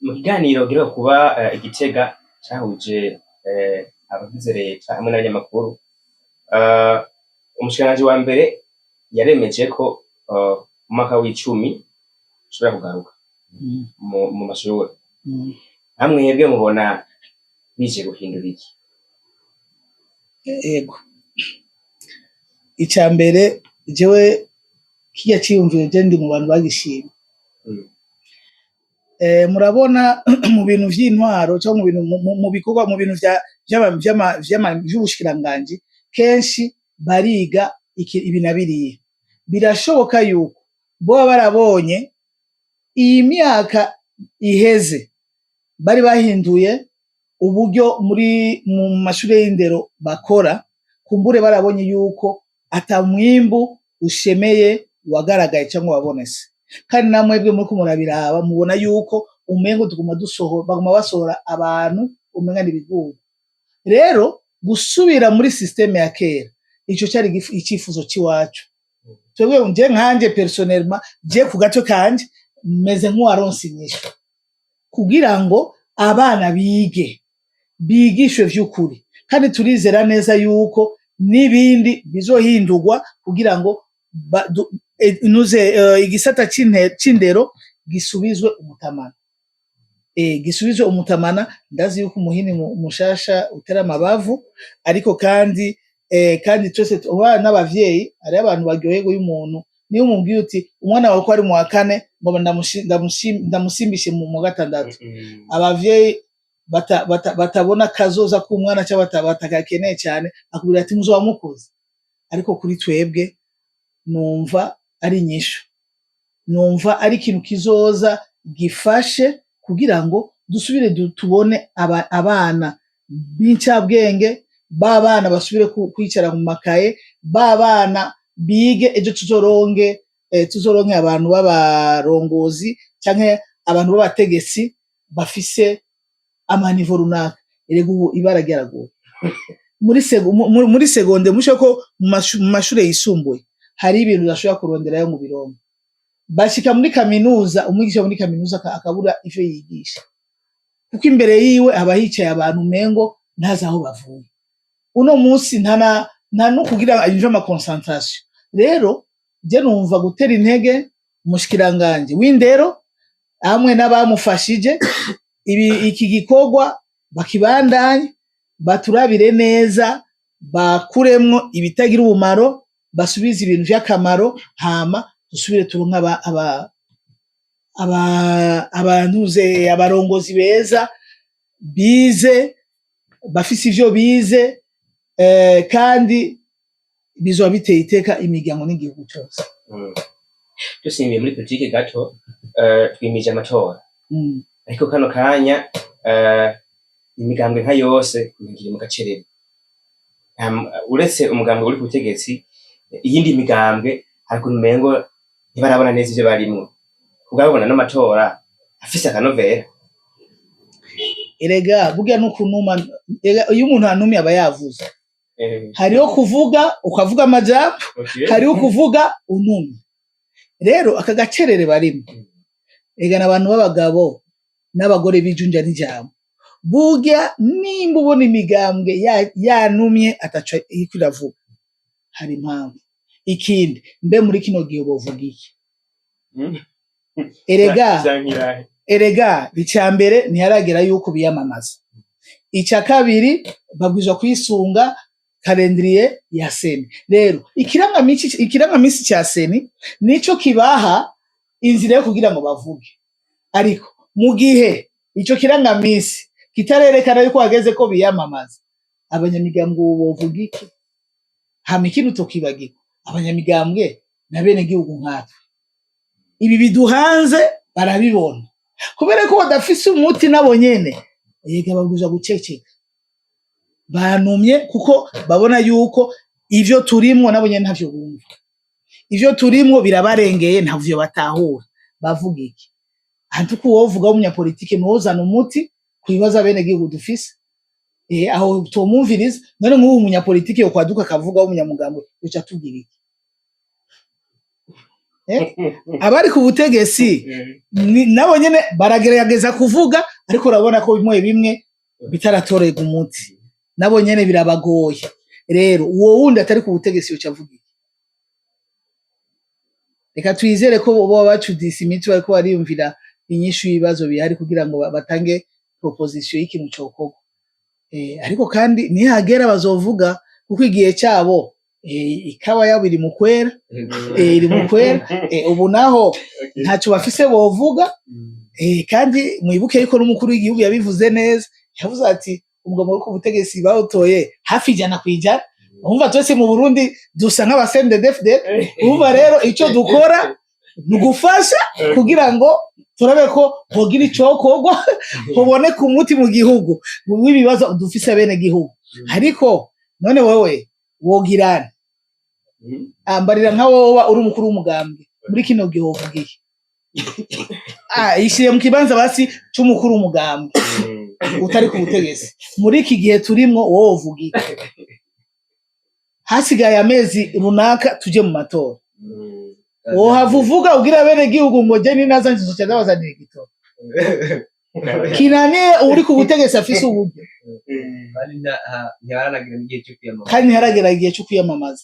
Mu kiganiro giheruka kuba i Gitega cahuje abagize leta hamwe n'abanyamakuru, umushikiranganji wa mbere yaremeje ko mu mwaka w'icumi ushobora kugaruka mu mashure. Namwebwe mubona bije guhindura iki? Ego, ica mbere, jewe kirya ciyumviro, je ndi mu bantu bagishimye. Murabona mu bintu vy'intwaro canke mu bintu mu bikorwa, mu bintu vy'ubushikiranganji, kenshi bariga ibi na biriya. Birashoboka yuko boba barabonye iyi myaka iheze bari bahinduye uburyo muri mu mashure y'indero bakora, kumbure barabonye yuko ata mwimbu ushemeye wagaragaye cyangwa wabonetse. Kandi namwebwe muriko murabiraba, mubona yuko umengo tuguma dusohora, baguma basohora abantu umenga n'ibigugu. Rero gusubira muri système ya kera, ico cari icifuzo c'iwacu twebwe. Je nkanje personnellement, je ku gato kanje, meze nk'uwaronse inyishu kugira ngo abana bige, bigishwe vy'ukuri. Kandi turizera neza yuko n'ibindi bizohindurwa kugira ngo nuze igisata c'indero gisubizwe umutamana, gisubizwe umutamana. Ndazi yuko umuhini mushasha utera amabavu, ariko kandi kandi twese abana n'abavyeyi, hariho abantu baryoherwa iyo umuntu niyo umubwiye uti umwana wawe ko ari mu wa kane, ngo ndamusimbishe mu gatandatu. Abavyeyi batabona kazoza k'umwana cyangwa batagakeneye cyane, akubwira ati muzoba mukoze. Ariko kuri twebwe numva ari inyishu, numva ari ikintu kizoza gifashe kugira ngo dusubire tubone abana b'incabwenge, b'abana basubire kwicara mu makaye, b'abana bige, ejo tuzoronke abantu b'abarongozi canke abantu b'abategetsi bafise amaniveau runaka. Erega ubu ibara ryaraguye muri seconde, mushe ko mu mashure yisumbuye hari ibintu udashobora kuronderayo mu birongo. Bashika muri kaminuza, umwigisha muri kaminuza akabura ivyo yigisha, kuko imbere yiwe haba hicaye abantu umengo ntazi aho bavuye. Uno munsi nta no kugira ivyo ama concentration. Rero je numva gutera intege umushikiranganji w'indero hamwe n'abamufashije, ibi iki gikorwa bakibandanye, baturabire neza, bakuremwo ibitagira ubumaro, basubize ibintu vy'akamaro, hama dusubire turonke aba aba aba abantuze, abarongozi beza bize, bafise ivyo bize, kandi bizoba biteye iteka imiryango n'igihugu cose. Dusimbiye muri politike gato, twimije amatora, ariko kano kanya imigambwe nka yose iri mu gacerere. Uretse umugambwe uri ku butegetsi, iyindi migambwe hari ukuntu umengo ntibarabona neza ivyo barimwo. Kubwabona n'amatora afise akanovera? Erega burya n'ukunuma, iyo umuntu anumye aba yavuze. Hariho kuvuga ukavuga amajambo, hariho kuvuga unumye. Rero aka gacerere barimo, egana abantu b'abagabo n'abagore bijunja n'ijambo. Burya nimba ubona imigambwe yanumye ataco iriko iravuga, hari impamvu. Ikindi, mbe muri kino gihe bovuga iki? Erega Vyankirahe? Erega icya mbere, ntiharagera yuko biyamamaza. Icya kabiri, babwirizwa kwisunga calendrier ya CENI. Rero ikirangamisi cya CENI nico kibaha inzira yo kugira ngo bavuge. Ariko mu gihe ico kirangamisi kitarerekana yuko hageze ko biyamamaza, abanyamigambwe ubu bovuga iki? Hama ikindi utokibagirwa, abanyamigambwe na bene gihugu nkatwe, ibi biduhanze barabibona. Kubera ko badafise umuti nabo nyene, yega babwirizwa guceceka. Banumye kuko babona yuko ivyo turimwo nabo nyene ntavyo bumva, ivyo turimwo birabarengeye, ntavyo batahura. Bavuga iki? Antuko uwovuga w'umunyapolitike ntiwozana umuti ku bibazo abenegihugu dufise. Aho tomumviriza. None nk'ubu umunyapolitike yokwaduka akavuga w'umunyamugambwe, yoca atubwira iki? Abari ku butegetsi nabo nyene baragerageza kuvuga, ariko urabona ko bimwe bimwe bitaratorerwa umuti, nabo nyene birabagoye. Rero uwo wundi atari ku butegetsi yoca avuga iki? Reka twizere ko boba bacudise imitwe, bariko bariyumvira inyishu y'ibibazo bihari kugira ngo batange proposition y'ikintu cokorwa. Ariko kandi nihagera bazovuga, kuko igihe cabo, ikawa yabo iri mu kwera, iri mu kwera. Ubu naho ntaco bafise bovuga. Kandi mwibuke yuko n'umukuru w'igihugu yabivuze neza, yavuze ati umugabo uri ku butegetsi bawutoye hafi 100%. Urumva twese mu Burundi dusa nk'aba CNDD-FDD. Urumva rero ico dukora ni ugufasha kugira ngo turabe ko hogira icokorwa, hoboneka umuti mu gihugu w'ibibazo dufise bene gihugu. Ariko none wewe wogirana ambarira, nka wowe uri umukuru w'umugambwe, muri kino gihe wovuga iki? Ishire mu kibanza basi c'umukuru w'umugambwe utari ku butegetsi. Muri iki gihe turimwo, wowe wovuga iki? Hasigaye amezi runaka tuje mu matora, wohava uvuga ubwira bene gihugu ngo je ninaza nzoca ndabazanira igitoro kinaniye uri ku butegetsi afise uburyo? Kandi ntiharanagira n'igihe cyo kwiyamamaza. Kandi ntiharagera igihe cyo kwiyamamaza.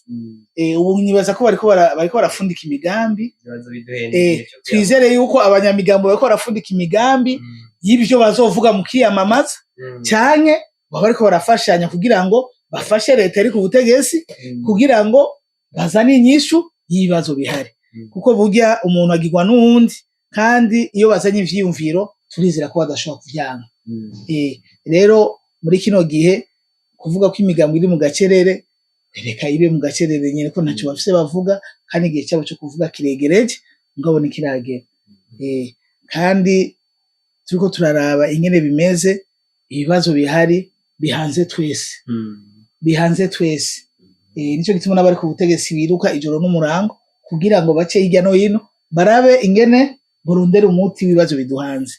Ubu nibaza ko bariko barafundika imigambi. Ibibazo biduhenda igihe cyo kwiyamamaza. Twizere yuko abanyamigambo bariko barafundika imigambi y'ibyo bazovuga mu kwiyamamaza, canke baba bariko barafashanya kugira ngo bafashe leta iri ku butegetsi kugira ngo bazane inyishu y'ibibazo bihari. Kuko burya umuntu agirwa n'uwundi, kandi iyo bazanye ivyiyumviro turizera ko badashobora kuvyanga. Rero muri kino gihe kuvuga ko imigambo iri mu gacerere, reka ibe mu gacerere nyene, ko ntaco bafise bavuga, kandi igihe cyabo cyo kuvuga kiregereje, mugabo ntikiragera. Kandi turiko turaraba ingene bimeze, ibibazo bihari bihanze twese, bihanze twese. Nico gituma n'abari ku butegetsi biruka ijoro n'umurango kugira ngo bace hirya no hino barabe ingene borondera umuti w'ibibazo biduhanze.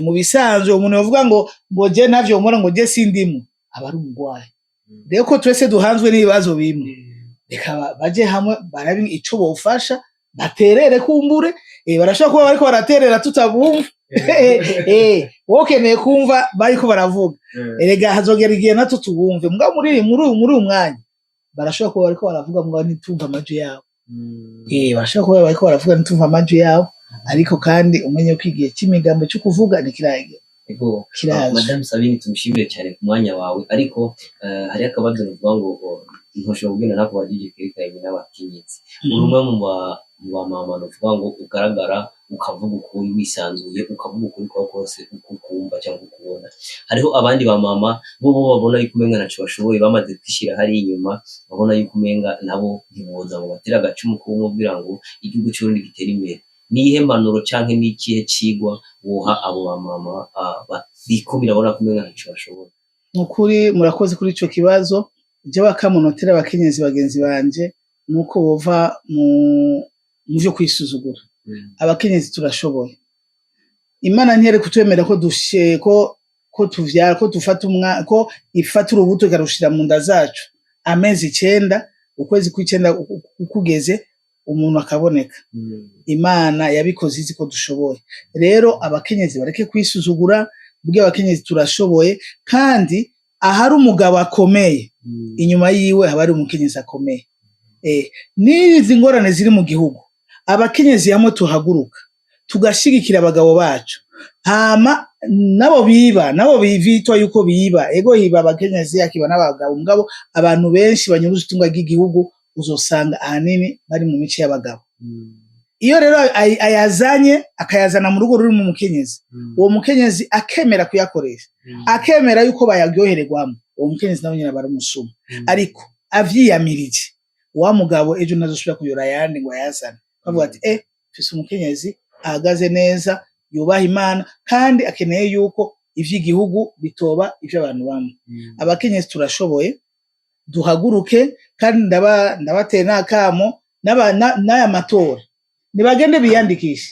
Mu bisanzwe umuntu yovuga ngo je ntavyo mbona, ngo je sindimo, aba ari umugwayi. Rero ko twese duhanzwe n'ibibazo bimwe, reka baje hamwe barabe ico bofasha, baterere kumbure. Barashobora kuba bariko baraterera tutabumva. Wowe ukeneye kumva bariko baravuga. Erega hazogera igihe natwo tubumve. Mugabo muri uyu mwanya barashobora kuba bariko baravuga, mugabo ntitumva amajwi yabo. Barashobora kuba bariko baravuga ntitumva amajwi yabo, ariko kandi umenye ko igihe c'imigambo co kuvuga ntikiragera. Ego. Kiraje. Madame Sabine, tumushimire cyane ku mwanya wawe, ariko hariho akabazo nuvuga ngo ntushobora kugenda ntakubajije kerekanye n'abakenyezi. Uri umwe mu ba mama nuvuga ngo ugaragara ukavuga ukuri wisanzuye, ukavuga ukuri kwawe kose uko ukumva cyangwa uko ukubona. Hariho abandi ba mama bo babona yuko umenga ntaco bashoboye, bamaze kwishira hariya inyuma, babona yuko umenga nabo ntiboza ngo batere agacumu kumwe kugira ngo igihugu c'Uburundi gitere imbere. Niyihe mpanuro canke n'ikihe cigwa woha abo ba mama bikumira, babona ko umenga ntaco bashoboye? Nukuri murakoze kuri ico kibazo. Jewe akamunotera abakenyezi bagenzi banje nuko bova mu vyo kwisuzugura. Abakenyezi turashoboye. Imana ntiyari kutwemera ko dushe ko tuvyara, ko dufata umwa, ko ifata urubuto ikarushira mu nda zacu amezi 9, ukwezi kw'icenda kugeze. umuntu akaboneka. Imana yabikoze izi ko dushoboye. Rero abakenyezi bareke kwisuzugura, burya abakenyezi turashoboye, kandi ahari umugabo akomeye, inyuma yiwe haba hari umukenyezi akomeye. N'izi ngorane ziri mu gihugu, abakenyezi hamwe tuhaguruka tugashigikira abagabo bacu, hama nabo biba, nabo bivitwa yuko biba, ego hiba abakenyezi akiba n'abagabo, mugabo abantu benshi banyuruza itunga ry'igihugu uzosanga ahanini bari mu mice y'abagabo. Iyo rero ayazanye akayazana mu rugo rurimo umukenyezi, uwo mukenyezi akemera kuyakoresha, akemera yuko bayaryohererwamo, uwo mukenyezi nawe nyene aba ari umusuma. Ariko avyiyamirije, wa mugabo ejo ntazosubira kuyora ayandi ngo ayazane, bavuga ati mfise umukenyezi ahagaze neza, yubaha Imana, kandi akeneye yuko ivy'igihugu bitoba ivy'abantu bamwe. Abakenyezi turashoboye, duhaguruke. Kandi ndabateye n'akamo n'aya matora, nibagende biyandikishe,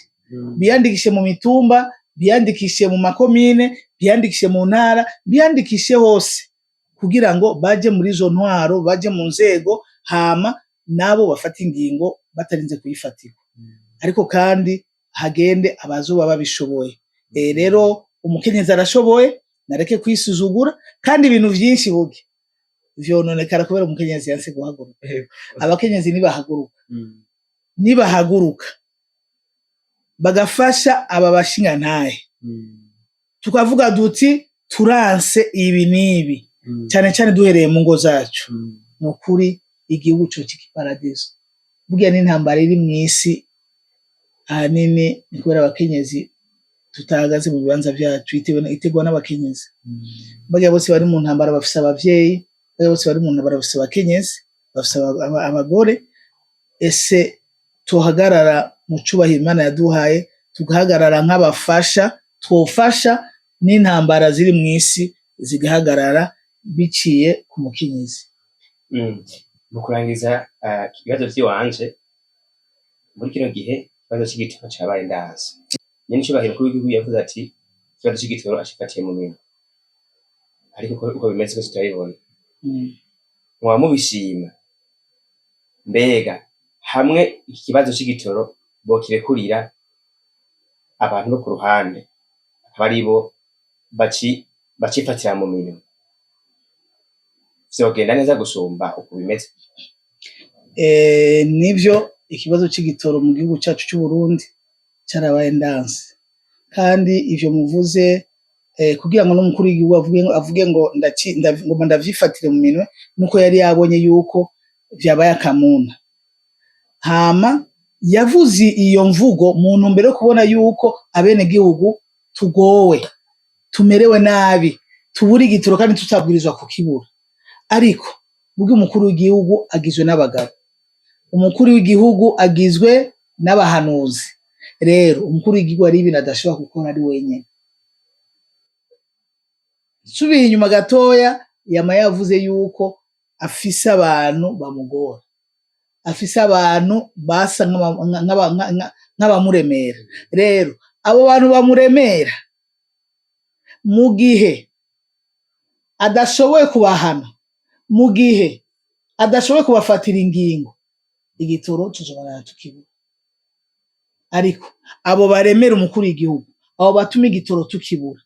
biyandikishe mu mitumba, biyandikishe mu makomine, biyandikishe mu ntara, biyandikishe hose, kugira ngo baje muri izo ntwaro, baje mu nzego, hama nabo bafate ingingo batarinze kuyifatirwa. Ariko kandi hagende abazoba babishoboye. Rero umukenyezi arashoboye, nareke kwisuzugura. Kandi ibintu vyinshi buge vyononekara kubera umukenyezi yanse guhaguruka. Abakenyezi nibahaguruka, nibahaguruka bagafasha aba bashingantahe, tukavuga duti turanse ibi n'ibi, cyane cyane duhereye mu ngo zacu, ni ukuri igihugu cocika iparadiso. Burya n'intambara iri mw'isi ahanini ni kubera abakenyezi tutahagaze mu bibanza vyacu, iterwa n'abakenyezi. Barya bose bari mu ntambara bafise abavyeyi, barya bose bari mu ntambara bafise abakenyezi, bafise abagore. Ese tuhagarara mu cubahiro Imana yaduhaye, tugahagarara nk'abafasha, twofasha n'intambara ziri mw'isi zigahagarara biciye ku mukenyezi. Mu kurangiza ibibazo vy'iwanje, muri kino gihe ikibazo c'igitoro cabaye ndanse. Nyene icubahiro umukuru w'igihugu yavuze ati ikibazo c'igitoro acifatiye mu minwe, ariko uko bimeze kose turabibona. Mwaba mubishima? Mbega hamwe iki kibazo c'igitoro bokirekurira abantu bo ku ruhande, akaba aribo bacifatira mu minwe, vyogenda neza gusumba uko bimeze? Nivyo, ikibazo c'igitoro mu gihugu cacu c'Uburundi carabaye ndanse. Kandi ivyo muvuze, kugira ngo n'umukuru w'igihugu avuge ngo ngomba ndavyifatire mu minwe, nuko yari yabonye yuko vyabaye akamuna. Hama yavuze iyo mvugo mu ntumbero yo kubona yuko abenegihugu tugowe, tumerewe nabi, tubura igitoro kandi tutabwirizwa kukibura. Ariko burya umukuru w'igihugu agizwe n'abagabo, umukuru w'igihugu agizwe n'abahanuzi. Rero umukuru w'igihugu hari ibintu adashobora gukora ari wenyene. Nsubiye inyuma gatoya, yama yavuze yuko afise abantu bamugora, afise abantu basa nk'abamuremera. Rero abo bantu bamuremera, mu gihe adashoboye kubahana, mu gihe adashoboye kubafatira ingingo, igitoro tuzobandanya tukibura. Ariko abo baremera umukuru w'igihugu, abo batuma igitoro tukibura,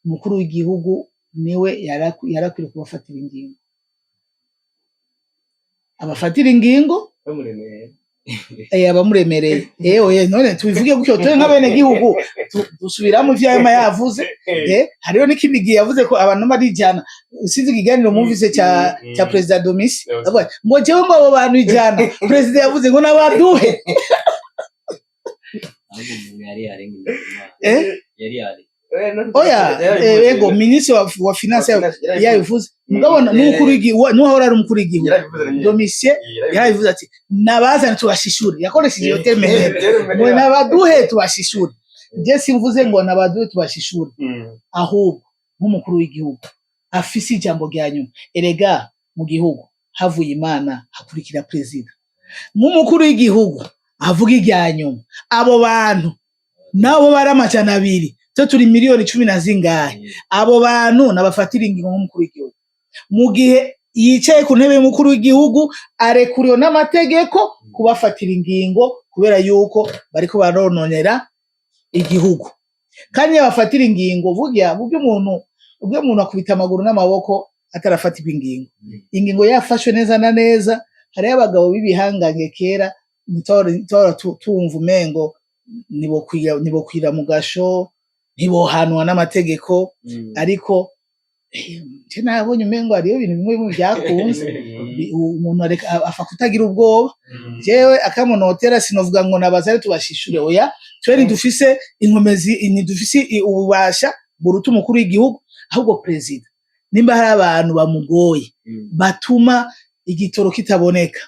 umukuru w'igihugu niwe yarakwiye kubafatira ingingo, abafatira ingingo. Bamuremereye. Abamuremereye, oye, none tubivuge gutyo twe nk'abene gihugu dusubiramo ivyo yama yavuze. Hariho n'ikindi gihe yavuze ko abantu barijana, sinzi ikiganiro mwumvise ca Perezida Domisi, avuga ati, ngo jewe ngo abo bantu 100 perezida yavuze ngo nabaduhe. Ahubwo umuntu yari yarenga. Yari yari Oya, ego, minisitiri wa finance yabivuze, mugabo n'umukuru w'igihugu, n'uwahora ari umukuru w'igihugu Domitien yarabivuze ati nabazane tubashishure. Yakoresheje iyo terme nyene, ngo nabaduhe tubashishure. Je simvuze ngo nabaduhe tubashishure, ahubwo nk'umukuru w'igihugu afise ijambo rya nyuma. Erega mu gihugu havuye Imana hakurikira perezida. Nk'umukuru w'igihugu avuga irya nyuma, abo bantu nabo bari 200, twe turi miliyoni cumi na zingahe, abo bantu nabafatira ingingo nk'umukuru w'igihugu mu gihe Yicaye ku ntebe y'umukuru w'igihugu, arekuriwe n'amategeko kubafatira ingingo, kubera yuko bariko barononera igihugu. Kandi iyo bafatira ingingo, burya umuntu akubita amaguru n'amaboko atarafatirwa ingingo. Ingingo yafashwe neza na neza. Hariho abagabo b'ibihangange kera ntitwahora tumva umengo nibokwira mu gasho, ntibohanwa n'amategeko, ariko je nabonye umengo hariho ibintu bimwe bimwe vyakunze. Umuntu afa kutagira ubwoba. Jewe akamunotera, sinovuga ngo nabazare tubashishure, oya. Twe ntidufise inkomezi, ntidufise ububasha buruta umukuru w'igihugu. Ahubwo perezida, nimba hari abantu bamugoye, batuma igitoro kitaboneka,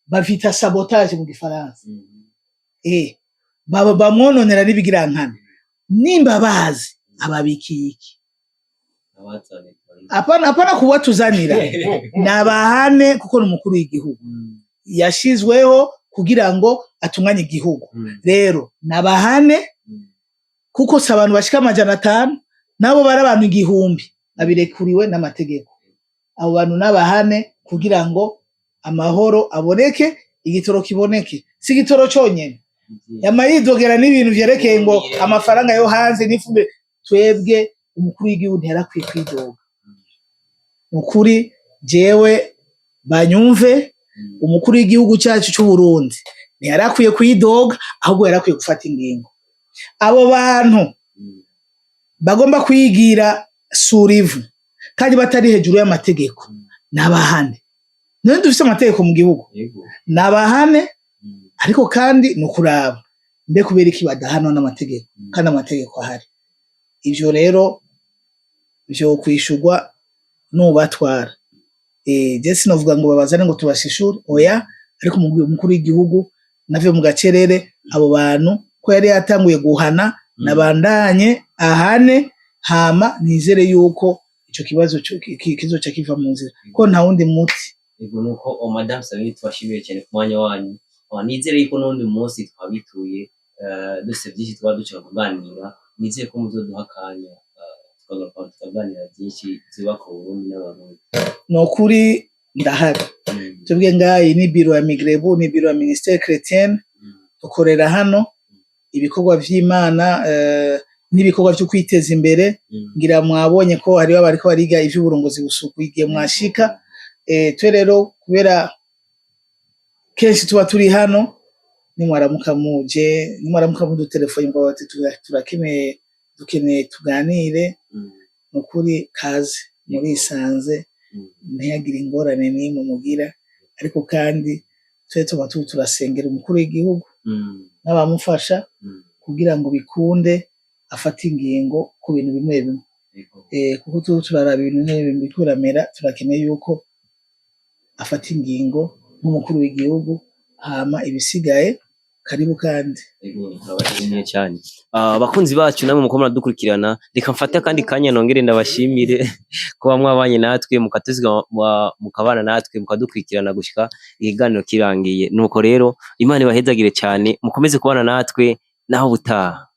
bavita sabotage mu gifaransa, baba bamwononera n'ibigirankana, nimba bazi ababikiye iki, apana kubatuzanira, nabahane, kuko ni umukuru w'igihugu yashizweho kugira ngo atunganye igihugu. Rero nabahane, kuko si abantu bashika 500, nabo bari abantu 1000, babirekuriwe n'amategeko. Abo bantu nabahane kugira ngo amahoro aboneke, igitoro kiboneke. Si igitoro conyene, yama yidogera n'ibintu vyerekeye ngo amafaranga yo hanze n'ifumbire. Twebwe umukuru w'igihugu ntiyarakwiye kwidoga. Nukuri jewe banyumve, umukuru w'igihugu cyacu c'u Burundi ntiyarakwiye kwidoga, ahubwo yarakwiye gufata ingingo. Abo bantu bagomba kwigira surivu kandi batari hejuru y'amategeko, nabahane. None dufise amategeko mu gihugu, nabahane. Ariko kandi ni ukuraba mbe kubera iki badahanwa n'amategeko kandi amategeko ahari. Ivyo rero vyo kwishurwa n'ubatwara. Je sinovuga ngo babazane ngo tubashishure, oya. Ariko umukuru w'igihugu nave mu gacerere. Abo bantu ko yari yatanguye guhana, nabandanye ahane. Hama nizere yuko ico kibazo kizoca kiva mu nzira, ko nta wundi muti. Yego, nuko o Madame Sabine, tubashimiye cyane ku mwanya wanyu. Nizere yuko n'undi munsi twabituye, dufise byinshi twaba dushaka kuganira, nizere ko muzoduha akanya, tukagaruka tukaganira byinshi byubaka Uburundi n'Abarundi. Ni ukuri ndahari. Twebwe ngaha, iyi ni biro ya Migrebu, ni biro ya Ministère Chrétienne. Dukorera hano ibikorwa vy'Imana, n'ibikorwa vyo kwiteza imbere. Ngira mwabonye ko hariho abariko bariga ivy'uburongozi busuku igihe mwashika. Twe rero, kubera kenshi tuba turi hano, nimwaramuka muje, nimwaramuka mudutelefone ngo bati turakeneye, dukeneye tuganire, nukuri kaze, murisanze. Ntihagire ingorane n'imwe mugira. Ariko kandi twe tuba turasengera umukuru w'igihugu n'abamufasha kugira ngo bikunde afate ingingo ku bintu bimwe bimwe. Kuko tuba turaraba ibintu bimwe bimwe biriko biramera, turakeneye yuko afata ingingo nk'umukuru w'igihugu. Hama ibisigaye, karibu kandi. Turabashimiye cyane. Abakunzi bacu namwe muko muradukurikirana, reka mfate akandi kanya nongere ndabashimire kuba mwabanye natwe, mukatuzigama, mukabana natwe, mukadukurikirana gushika ikiganiro kirangiye. Nuko rero Imana ibahezagire cyane, mukomeze kubana natwe naho butaha.